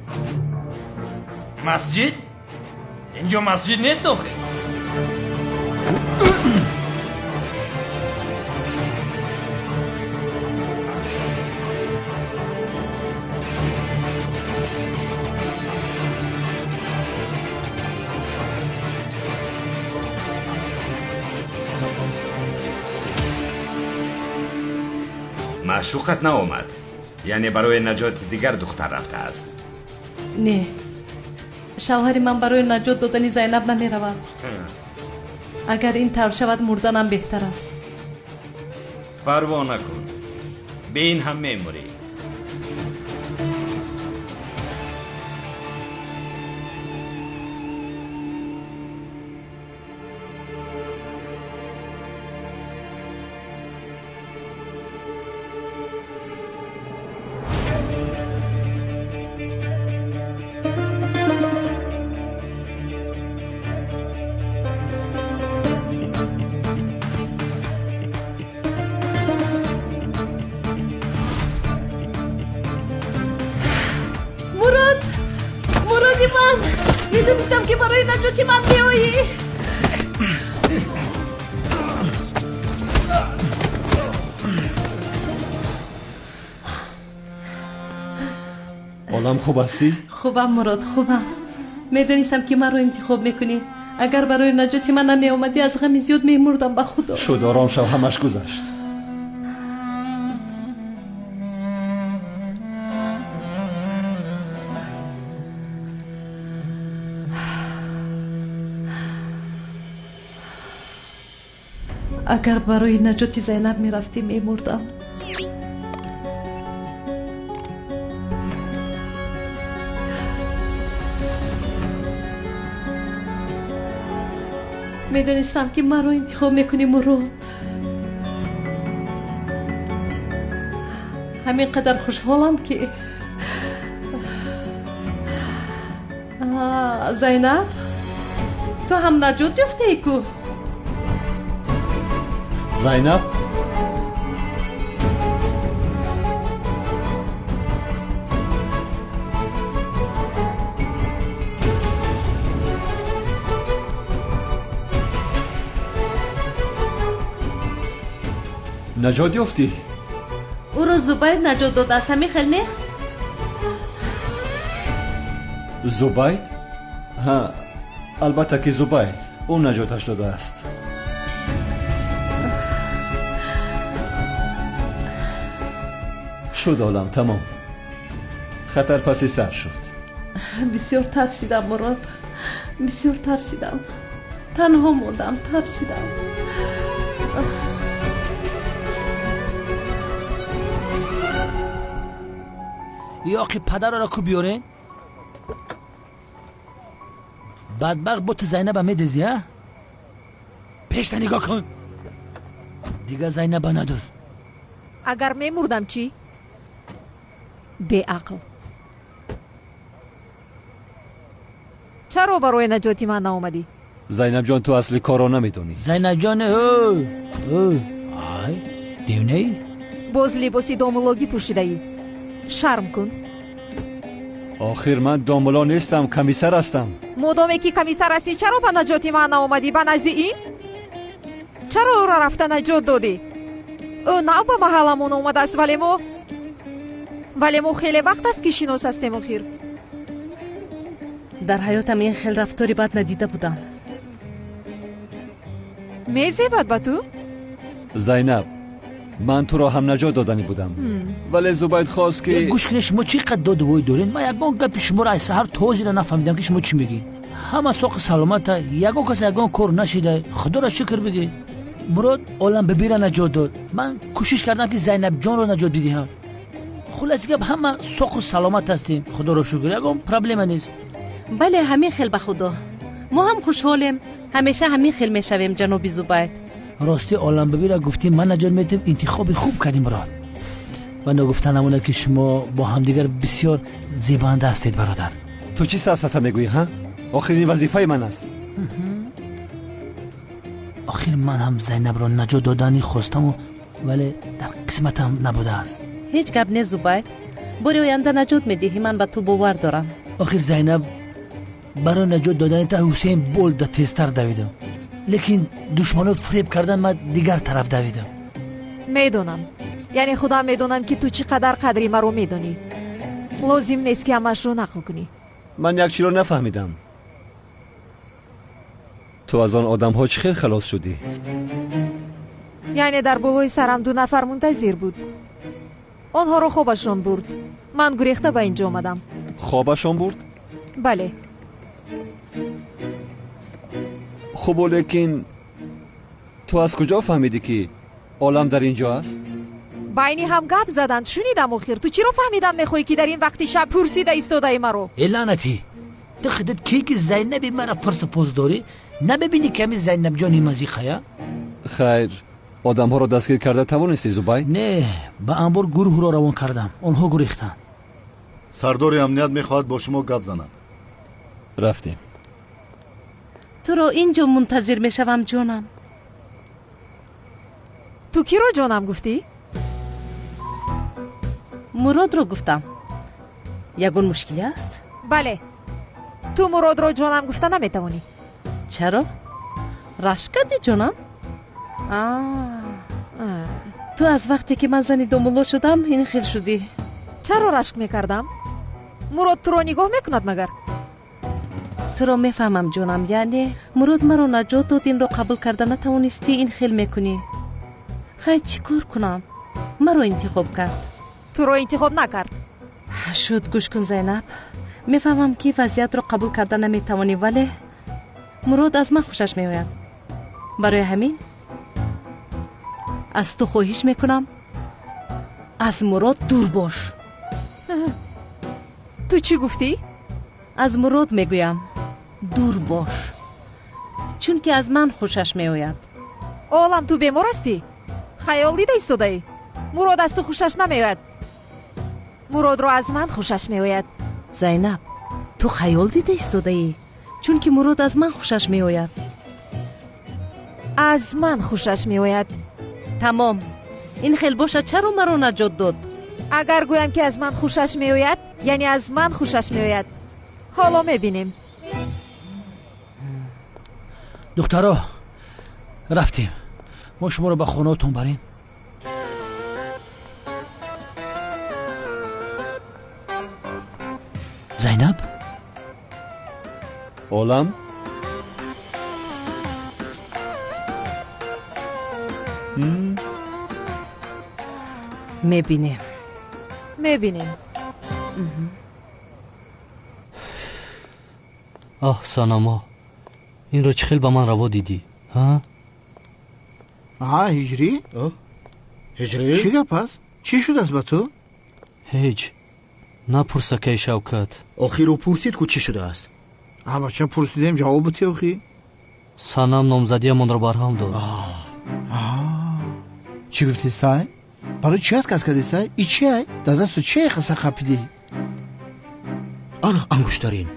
Масҷид? Инҷо масҷид нест охир. Маъшуқат наомад, яъне барои наҷоти дигар духтар рафтааст. Не, шавҳари ман барои наҷот додани Зайнаб намеравад. Агар ин тавр шавад, мурданам беҳтар аст. Парво накун, бе ин ҳам мемурӣ. Медонистам, ки барои наҷоти ман меоӣ. Олам, хуб ҳастӣ? Хубам, Мурод, хубам. Медонистам, ки маро интихоб мекунӣ. Агар барои наҷоти ман намеомадӣ, аз ғами зиёд мемурдам, ба Худо. Шуд, ором шав, ҳамаш гузашт. Агар барои наҷоти Зайнаб мерафтӣ, мемурдам. Медонистам, ки маро интихоб мекунӣ, Мурод. Ҳамин қадар хушҳолам, ки Зайнаб, ту ҳам наҷот ёфтаӣ ку? Зайнаб? Наҷот ёфтӣ? Ӯро Зубайд наҷот додааст, ҳамин хел не? Зубайд? Ҳа, албатта ки Зубайд. Ӯ наҷоташ додааст. Шуд олам тамом. Хатар паси сар шуд. Бисёр тарсидам, Мурод. Бисёр тарсидам. Танҳо мондам, тарсидам. Ёқи падарро ку биёрен? Бадбахт бо ту Зайнаба медизди, а? Пешта нигоҳ кун. Дига Зайнаба надуз. Агар мемурдам чӣ? Беақл. Чаро барои наҷоти ман наомадӣ? Зайнабҷон, ту асли корро намедонӣ. Зайнабҷон, ай, девнаӣ? Боз либоси домулогӣ пӯшидаӣ. Шарм кун. Охир ман домуло нестам, комиссар ҳастам. Модоме ки комиссар ҳастӣ, чаро ба наҷоти ман наомадӣ? Ба назди ин? Чаро ӯро рафта наҷот додӣ? Ӯ нав ба маҳалламон омадааст, вале мо хеле вақт аст ки шинос ҳастем охир. Дар ҳаётам ин хел рафтори бад надида будам. Мезебад ба ту? Зайнаб, ман туро ҳам наҷот доданӣ будам, вале Зубайд хост ки... Гӯш кунед, шумо чӣ қадр додувой доред? Ман ягон гапи шуморо аз саҳар то ҳозира нафаҳмидам ки шумо чӣ мегӯед. Ҳама соқи саломата, ягон кас ягон кор нашида. Худоро шукр бигӯед. Мурод Оламбибиро наҷот дод. Ман кӯшиш кардам ки Зайнабҷонро наҷот бидиҳам. Хулоси гап, ҳама соқу саломат ҳастем, худоро шукр, ягон проблема нест. Бале, ҳамин хел ба худо. Мо ҳам хушҳолем, ҳамеша ҳамин хел мешавем, ҷаноби Зубайд. Рости Оламбибиро гуфтем ман наҷот медиҳам, интихоби хуб кардем, Мурод. Ва ногуфта намонад ки шумо бо ҳамдигар бисёр зебанда ҳастед, бародар. Ту чӣ сафсата мегӯӣ, ҳа? Охир ин вазифаи ман аст. Охир ман ҳам Зайнабро наҷот доданӣ хостаму, вале дар қисматам набудааст. Ҳеҷ гап не, Зубайд. Бори оянда наҷот медиҳӣ, ман ба ту бовар дорам. Охир Зайнаб, барои наҷот додани та Ҳусейн Болда тезтар давидам, лекин душманот фиреб кардан ман дигар тараф давидам. Медонам, яъне худам медонам ки ту чӣ қадар қадри маро медонӣ. Лозим нест ки ҳамаашро нақл кунӣ. Ман як чиро нафаҳмидам. Ту аз он одамҳо чӣ хел халос шудӣ? Яъне дар болои сарам 2 нафар мунтазир буд. Онҳоро хобашон бурд. Ман гурехта ба инҷо омадам. Хобашон бурд? Бале. Хуб, лекин ту аз куҷо фаҳмидӣ ки олам дар инҷо аст? Байни ҳам гап заданд, шунидам охир. Ту чиро фаҳмидан мехоҳӣ ки дар ин вақти шаб пурсида истодаи маро? Э лаънатӣ, ту худат кӣ ки Зайнаби мара пурсу пос дорӣ? Намебинӣ ки ҳамин Зайнабҷони мазиқая? Хайр, одамҳоро дастгир карда тавонистӣ, Зубайд? Не, ба анбор гурӯҳро равон кардам, онҳо гурехтанд. Сардори амният мехоҳад бо шумо гап занад. Рафтем. Туро инҷо мунтазир мешавам, ҷонам. Ту киро ҷонам гуфтӣ? Муродро гуфтам. Ягон мушкиле аст? Бале, ту Муродро ҷонам гуфта наметавонӣ. Чаро? Рашк кардӣ, ҷонам? Ту аз вақте ки ман зани домулло шудам ин хел шудӣ. Чаро рашк мекардам? Мурод туро нигоҳ мекунад магар? Туро мефаҳмам, ҷонам. Яъне Мурод маро наҷот дод, инро қабул карда натавонистӣ, ин хел мекунӣ. Хайр, чӣ кор кунам? Маро интихоб кард. Туро интихоб накард. Шуд, гӯш кун, Зайнаб. Мефаҳмам ки вазъиятро қабул карда наметавонӣ, вале Мурод аз ман хушаш меояд. Барои ҳамин аз ту хоҳиш мекунам, аз Мурод дур бош. Ту чӣ гуфтӣ? Аз Мурод мегӯям, дур бош, чунки аз ман хушаш меояд. Олам, ту бемор ҳастӣ? Хаёл дида истодаӣ? Мурод аз ту хушаш намеояд. Муродро аз ман хушаш меояд. Зайнаб, ту хаёл дида истодаӣ, чунки Мурод аз ман хушаш меояд. Аз ман хушаш меояд. Тамом. Ин хел бошад, чаро маро наҷот дод? Агар гӯям ки аз ман хушаш меояд, яъне аз ман хушаш меояд. Ҳоло мебинем. Духтаро, рафтем. Мо шуморо ба хонаотон барем. Зайнаб? Олам? Мебинем. Мебинем. Оҳ, Санамо, инро чӣ хел ба ман раво дидӣ? Ҳа? Аҳа, Ҳиҷрӣ? Ҳиҷрӣ? Чӣ гап аст? Чӣ шудааст ба ту? Ҳеҷ. Напурс, акаи Шавкат. Охир ӯ пурсид ку чӣ шудааст. А бача, пурсидем, ҷавоб бите охи. Санам номзадиамонро барҳам дод. Чӣ гуфтистай? Барои чӣ отказ кардистай? И чи ай? Дар дасту чи хаса хапидӣ? Ана ангуштарин.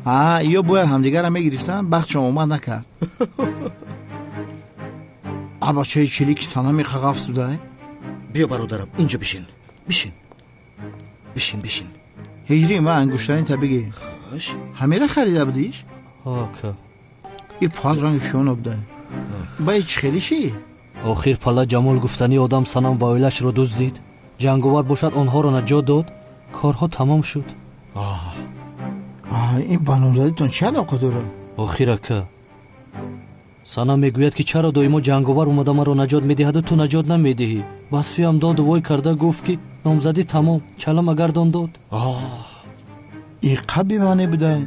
А, ё бояд ҳамдигарро мегирифтанд, бахтшон омад накард. А бачаи чилики Санами қағафс будай? Биё, бародарам, инҷо бишин. Бишин. Бишин, бишин. Ҳиҷрӣ, ман ангуштаринта бигир. Хош. Ҳамера харида будиш? Ҳо, ака. И пал ранги фиёно будай. Ба и чӣ хеле ши? Охир Пала Ҷамол гуфтани одам Санам ва оилашро дуздид. Ҷанговар бошад онҳоро наҷот дод. Корҳо тамом шуд. Ин ба номзадитон чӣ алоқа дорад? Охир ака, Санам мегӯяд, ки чаро доимо ҷанговар омада маро наҷот медиҳаду ту наҷот намедиҳӣ. Ба сӯям доду вой карда гуфт, ки номзадӣ тамом, чалама гардон дод. И қаб бемаъне будай.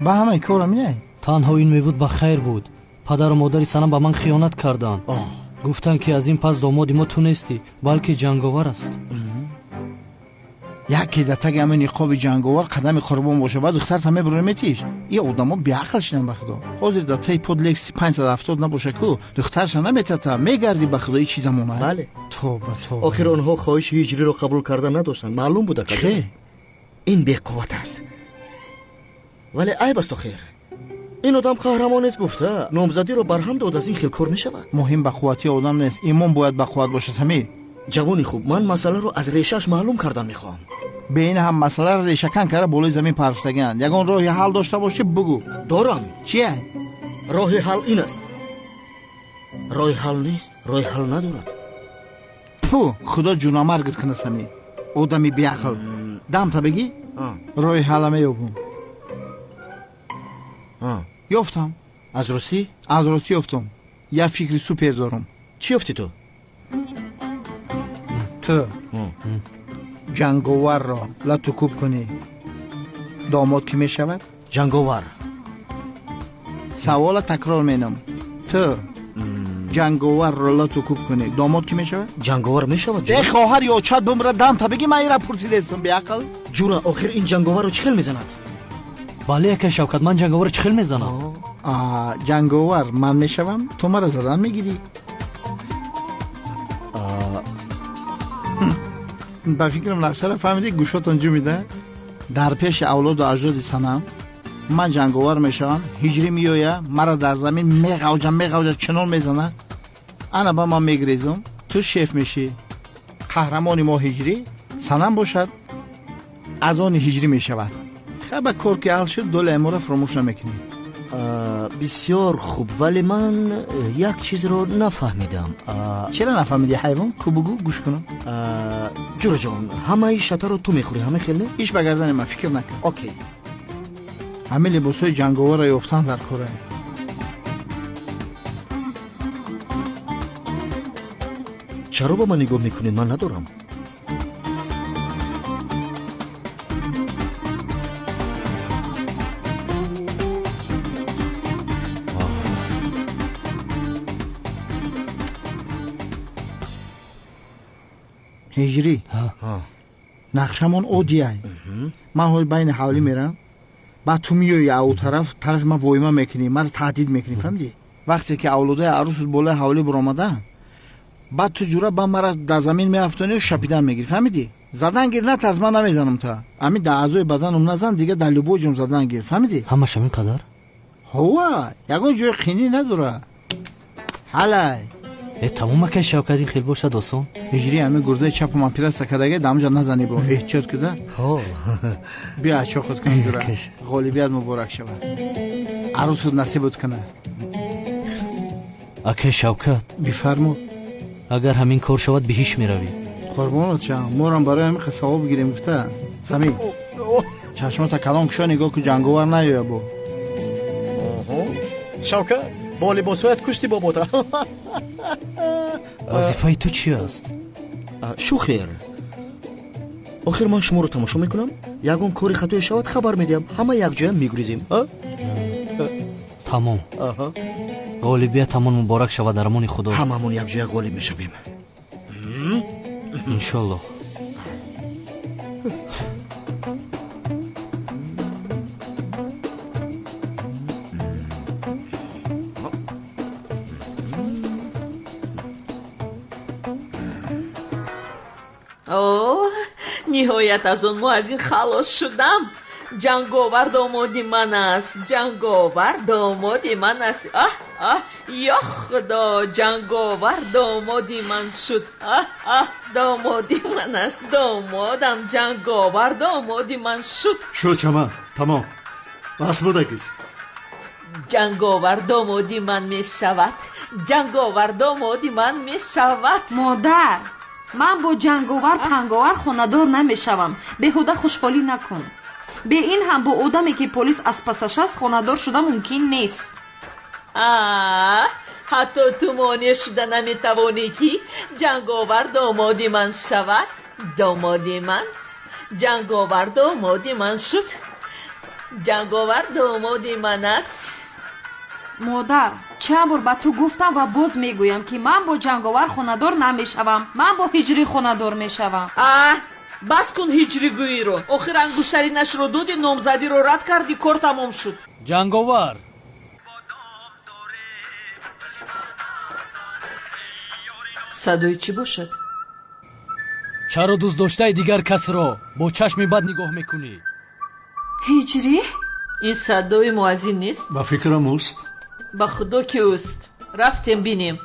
Ба ҳамаи кор ҳаминай? Танҳо ин мебуд ба хайр буд. Падару модари Санам ба ман хиёнат карданд. Гуфтанд, ки аз ин пас домоди мо ту нестӣ, балки ҷанговар аст. Яке дар таги ҳамин ниқоби ҷанговар қадами қурбон боша, баъд духтарта мебурӣ метиш. И одамо беақл шидан, ба худо. Ҳозир дар таи под Лекси 570 набоша ку, духтарша наметата, мегардӣ, ба худо, и чӣ замона? Бале. Тоба, тоба. Охир онҳо хоҳиши ҳиҷриро қабул карда надоштанд. Маълум буда ка. Чӣ? Ин беқувват аст. Вале айб аст охир. Ин одам қаҳрамон нест гуфта, номзадиро барҳам дод, аз ин хел кор мешавад. Муҳим ба қуввати одам нест, имон бояд ба қувват бошад, Самир. Ҷавони хуб, ман масъаларо аз решааш маълум кардан мехоҳам. Бе ин ҳам масъаларо решакан карда болои замин парфтагианд. Ягон роҳи ҳал дошта бошӣ, бугӯ. Дорам. Чия? Роҳи ҳал ин аст. Роҳи ҳал нест, роҳи ҳал надорад. Пу, худо ҷунамаргат кунад, Самир. Одами беақл. Дамта бигӣ? Роҳи ҳалла меёбум. Ёфтам. Аз русӣ? Аз русӣ ёфтам. Як фикри супер дорам. Чӣ ёфтӣ ту? Ту ҷанговарро лату кӯб кунӣ, домод кӣ мешавад? Ҷанговар. Савола такрор менам. Ту ҷанговарро лату кӯб кунӣ, домод кӣ мешавад? Ҷанговар мешавад. Э, хоҳар ё чат бумра, дамта бигӣ, ман ира пурсидестам, беақл. Ҷура, охир ин ҷанговарро чӣ хел мезанад? Бале, акаи Шавкат, ман ҷанговарро чӣ хел мезанам? Ҷанговар ман мешавам, ту мара задан мегирӣ. Ба фикрам нақшаро фаҳмидӣ, гӯшотон ҷумида. Дар пеши авлоду аҷдоди Санам ман ҷанговар мешавам, ҳиҷрӣ меоя, мара дар замин меғавҷа, меғавҷа, чунон мезана. Ана ба ман мегрезум, ту шеф мешӣ. Қаҳрамони мо ҳиҷрӣ, Санам бошад аз они ҳиҷрӣ мешавад. Хаба кор ки ҳал шуд, долаи моро фаромӯш намекунӣ. Бисёр хуб, вале ман як чизро нафаҳмидам. Чаро нафаҳмидӣ, ҳайвон? Ку бугӯ, гӯш кунам. Ҷураҷон, ҳамаи шатаро ту мехӯрӣ, ҳама хел не? Иш ба гардани ман, фикр накун. Окей. Ҳамин либосҳои ҷанговарро ёфтан дар кора. Чаро ба ман нигоҳ мекунед? Ман надорам. Ҳиҷрӣ, нақшамон оддиай. Ман ҳоли байни ҳавлӣ мерам, баъд ту меоӣ ау тараф, тарафи ман воима мекунӣ, маро таҳдид мекунӣ, фаҳмидӣ? Вақте ки авлодаи арӯсут болои ҳавлӣ баромада, баъд ту ҷура ба мара дар замин меафтонию шапидан мегирӣ, фаҳмидӣ? Задан гир, натарс, ман намезанам та. Ҳамин дар аъзои баданум назан, дига дар любой ҷом задан гир, фаҳмидӣ? Ҳамаш ҳамин қадар? Ҳова, ягон ҷои қинӣ надора. Ҳалай. Э, тамом, акаи Шавкат, ин хел бошад осон. Ҳиҷрӣ, ҳамин гурдаи чапам оператсия кардаге, дамҷа назанӣ бо эҳтиёт куда. Ҳо. Биё ачо худ кун ҷура. Ғолибият муборак шавад. Арӯсут насибут кунад. Акаи Шавкат. Бифармо. Агар ҳамин кор шавад, биҳиш меравӣ. Қурбонат шавам, морам барои ҳамин савоб гирем гуфта. Самир. Чашмота калон кушо, нигоҳ ку, ҷанговар наёя бо. Шавкат, бо либосҳоят кушти бобота. Вазифаи ту чи аст? Шухер. Охир ман шуморо тамошо мекунам, ягон кори хатое шавад хабар медиҳам, ҳама якҷоя мегурезем. Тамом. Ғолибиятамон муборак шавад, дар амони Худо. Ҳамамон якҷоя ғолиб мешавем. Иншоллоҳ. Ниҳоят аз он муаззин халос шудам. Ҷанговар домоди ман аст, ҷанговар домоди ман аст. Аҳ, аҳ, ё Худо, ҷанговар домоди ман шуд. Аҳ, аҳ, домоди ман аст, домодам ҷанговар домоди ман шуд. Шуд чаман, тамом. Бас будагист. Ҷанговар домоди ман мешавад, ҷанговар домоди ман мешавад. Модар, ман бо ҷанговар панговар хонадор намешавам. Беҳуда хушҳолӣ накун. Бе ин ҳам бо одаме ки полис аз пасаш аст хонадор шуда мумкин нест. Ҳатто ту монеъ шуда наметавонӣ ки ҷанговар домоди ман шавад. Домоди ман, ҷанговар домоди ман шуд. Ҷанговар домоди ман аст. Модар, чанд бор ба ту гуфтам ва боз мегӯям ки ман бо ҷанговар хонадор намешавам. Ман бо ҳиҷрӣ хонадор мешавам. Бас кун ҳиҷригӯиро. Охир ангуштаринашро доди, номзадиро рад кардӣ, кор тамом шуд. Ҷанговар! Садои чӣ бошад? Чаро дӯстдоштаи дигар касро бо чашми бад нигоҳ мекунӣ? Ҳиҷрӣ? Ин садои муаззин нест? Ба фикрам ӯст. Ба худо ки ӯст. Рафтем бинем.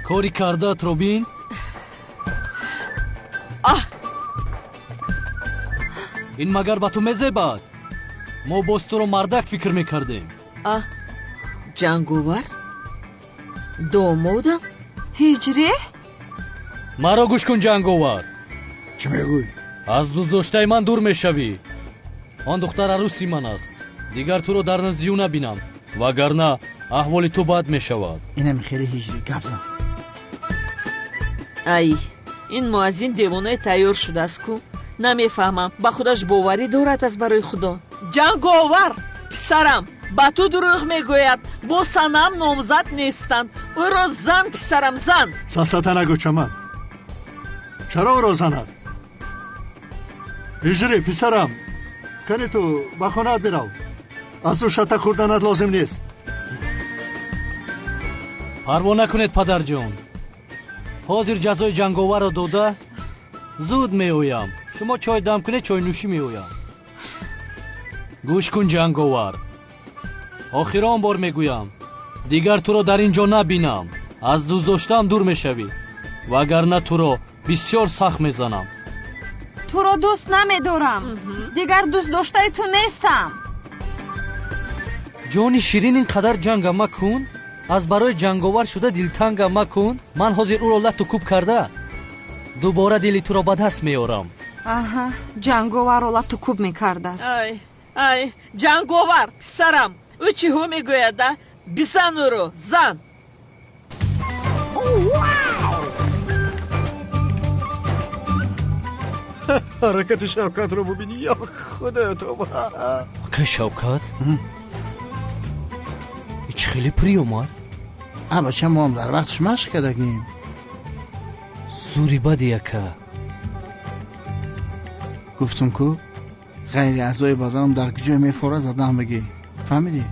Кори кардаатро бин. Ин магар ба ту мезебад? Мо боз туро мардак фикр мекардем. Ҷанговар? Домодам? Ҳиҷрӣ? Маро гӯш кун, ҷанговар. Чӣ мегӯй? Аз дӯстдоштаи ман дур мешавӣ. Он духтар арӯси ман аст. Дигар туро дар назди ӯ набинам, вагарна аҳволи ту бад мешавад. Инам хеле ҳиҷрӣ гап зад. Ай, ин муаззин девонаи тайёр шудааст ку. Намефаҳмам, ба худаш боварӣ дорад аз барои Худо. Ҷанговар, писарам, ба ту дурӯғ мегӯяд. Бо санам номзад нестанд. Ӯро зан, писарам, зан. Сафсата нагӯ, чаман. Чаро ӯро занад? Ҳиҷрӣ, писарам, кани ту ба хонаат бирав. Аз ӯ шата хӯрданат лозим нест. Парво накунед, падарҷон. Ҳозир ҷазои ҷанговарро дода зуд меоям. Шумо чой дам кунед, чойнӯшӣ меоям. Гӯш кун, ҷанговар. Охирон бор мегӯям, дигар туро дар ин ҷо набинам. Аз дӯстдоштаам дур мешавӣ, вагарна туро бисёр сахт мезанам. Туро дӯст намедорам. Дигар дӯстдоштаи ту нестам. Ҷони ширин, ин қадар ҷанга макун. Аз барои ҷанговар шуда дилтанга макун. Ман ҳозир ӯро лату кӯб карда дубора дили туро ба даст меорам. Аҳа, ҷанговарро лату кӯб мекардааст. Ай, ай, ҷанговар, писарам, ӯ чиҳо мегӯяд, а? Бизан ӯро, зан. Ҳаракати Шавкатро бубинӣ, ё Худоё, тоба. Ака Шавкат? Чӣ хеле приёмад? А бача, мо ҳам дар вақташ машқ кардагем. Зури бади, ака. Гуфтум ку, ғайри аъзои баданам дар куҷое мефора задаам бигӣ. Фаҳмидӣ?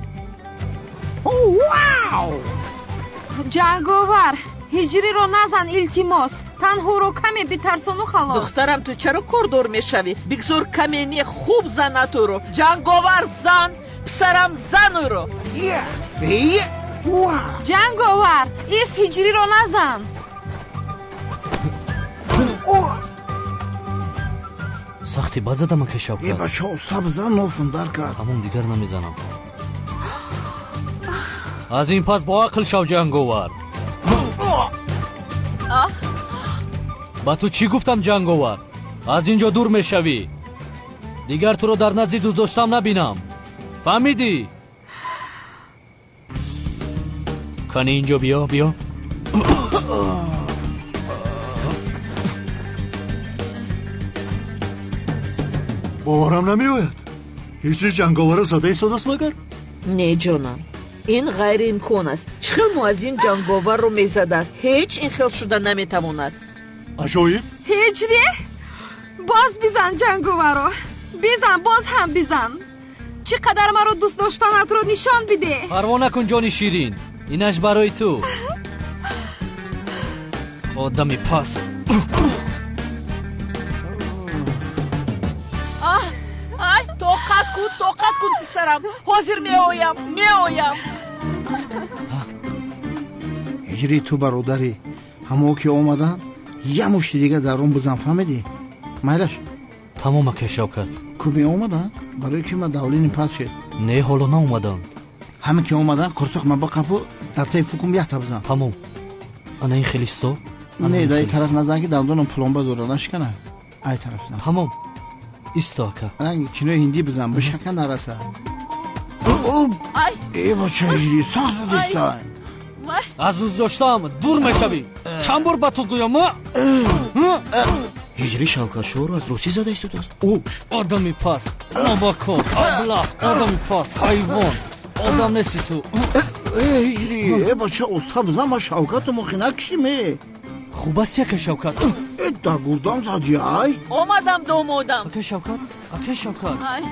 Ҷанговар, ҳиҷриро назан, илтимос. Танҳоро каме битарсону халос. Духтарам, ту чаро кордор мешавӣ? Бигзор каме не, хуб занад ӯро. Ҷанговар, зан, писарам, зан ӯро. Ҷанговар, ист, ҳиҷриро назан. Сахти бад задам, ака Шавкат. Е, бача, уста бизан, нофундар кард. Ҳамон дигар намезанам. Аз ин пас бо ақл шав, ҷанговар. Ба ту чӣ гуфтам, ҷанговар? Аз ин ҷо дур мешавӣ. Дигар туро дар назди дӯстдоштам набинам. Фаҳмидӣ? Кани инҷо биё, биё. Боварам намеояд. Ҳиҷри ҷанговарро зада истодааст магар? Не, ҷонам, ин ғайриимкон аст. Чӣ хел муаззин ҷанговарро мезадааст? Ҳеҷ ин хел шуда наметавонад. Аҷоиб. Ҳиҷри, боз бизан ҷанговарро. Бизан, боз ҳам бизан. Чӣ қадар маро дӯст доштанатро нишон бидеҳ. Парво накун, ҷони ширин, инаш барои ту. Одами пас. Ай, тоқат кун, тоқат кун, писарам. Ҳозир меоям, меоям. Ҳиҷри, ту бародарӣ. Ҳамо ки омаданд, я мушти дига дар он бизан, фаҳмидӣ? Майлаш. Тамом, ака Шавкат. Ку меомаданд? Барои ки ман давлини пас шед. Не, ҳоло наомаданд. Ҳаме ки омаданд, қурсоқ ман бақапу дар таи фукум якта бизан. Тамом. Ана ин хелисто? Не, дар ин тараф назан, ки дандонам пломба дора, нашикана. Ай тараф бизан. Тамом. Исто, ака. Ранги кинои ҳиндӣ бизан, бишака нараса. Ай! Э, бача, ҳиҷри, сахт задистай. Аз дӯстдоштаам дур мешавӣ. Чанд бор ба ту гӯям? Ҳиҷри Шавкатшоҳро аз русӣ зада истодааст. Одами пас, нобакор, аблаҳ, одами пас, ҳайвон. Одам нести ту. Э, ҳиҷри, э, бача, оста бизан, ман Шавкату мохи накушим, э. Хуб аст, яка Шавкат. Э, дар гурдам зади, ай. Омадам, домодам. Ака Шавкат, ака Шавкат. Ай.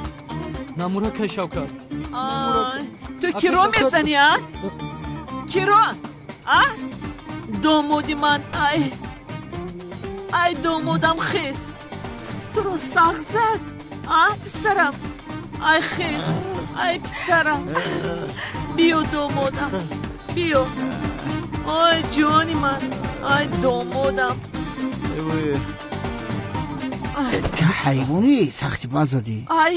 Намур, ака Шавкат. Ай, ту киро мезанӣ, а? Киро? А? Домоди ман, ай. Ай, домодам, хес. Туро сахт зад, а, писарам? Ай, хес, ай, писарам. Биё, домодам, биё. Ай, ҷони ман, ай, домодам. Ту ҳайвонӣ, сахти бад задӣ. Ай,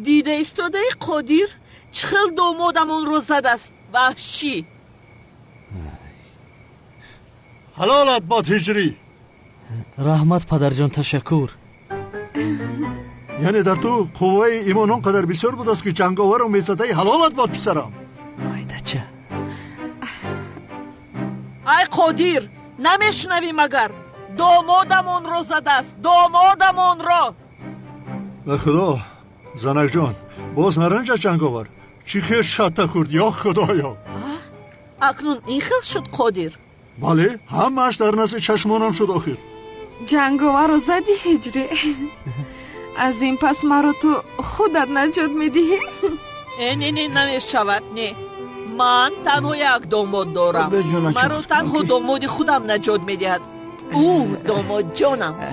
дида истодаи Қодир, чӣ хел домодам онро задааст. Ваҳшӣ. Ҳалолат бод, ҳиҷрӣ. Раҳмат, падарҷон, ташаккур. Яъне дар ту қувваи имон он қадар бисёр будааст, ки ҷанговарро мезадаи. Ҳалолат бод, писарам. Майдача. Ай, Қодир, намешунавӣ магар? Домодам онро задааст, домодам онро. Ба худо, занакҷон, боз наранҷад ҷанговар. Чӣ хел шатта хӯрд, ё худоё. Акнун ин хел шуд, Қодир? Бале, ҳамааш дар назди чашмонам шуд охир. Ҷанговарро задӣ, ҳиҷрӣ. Аз ин пас маро ту худат наҷот медиҳӣ? Э, не, не, намешавад, не. Ман танҳо як домод дорам. Маро танҳо домоди худам наҷот медиҳад. Ӯ домодҷонам. Э?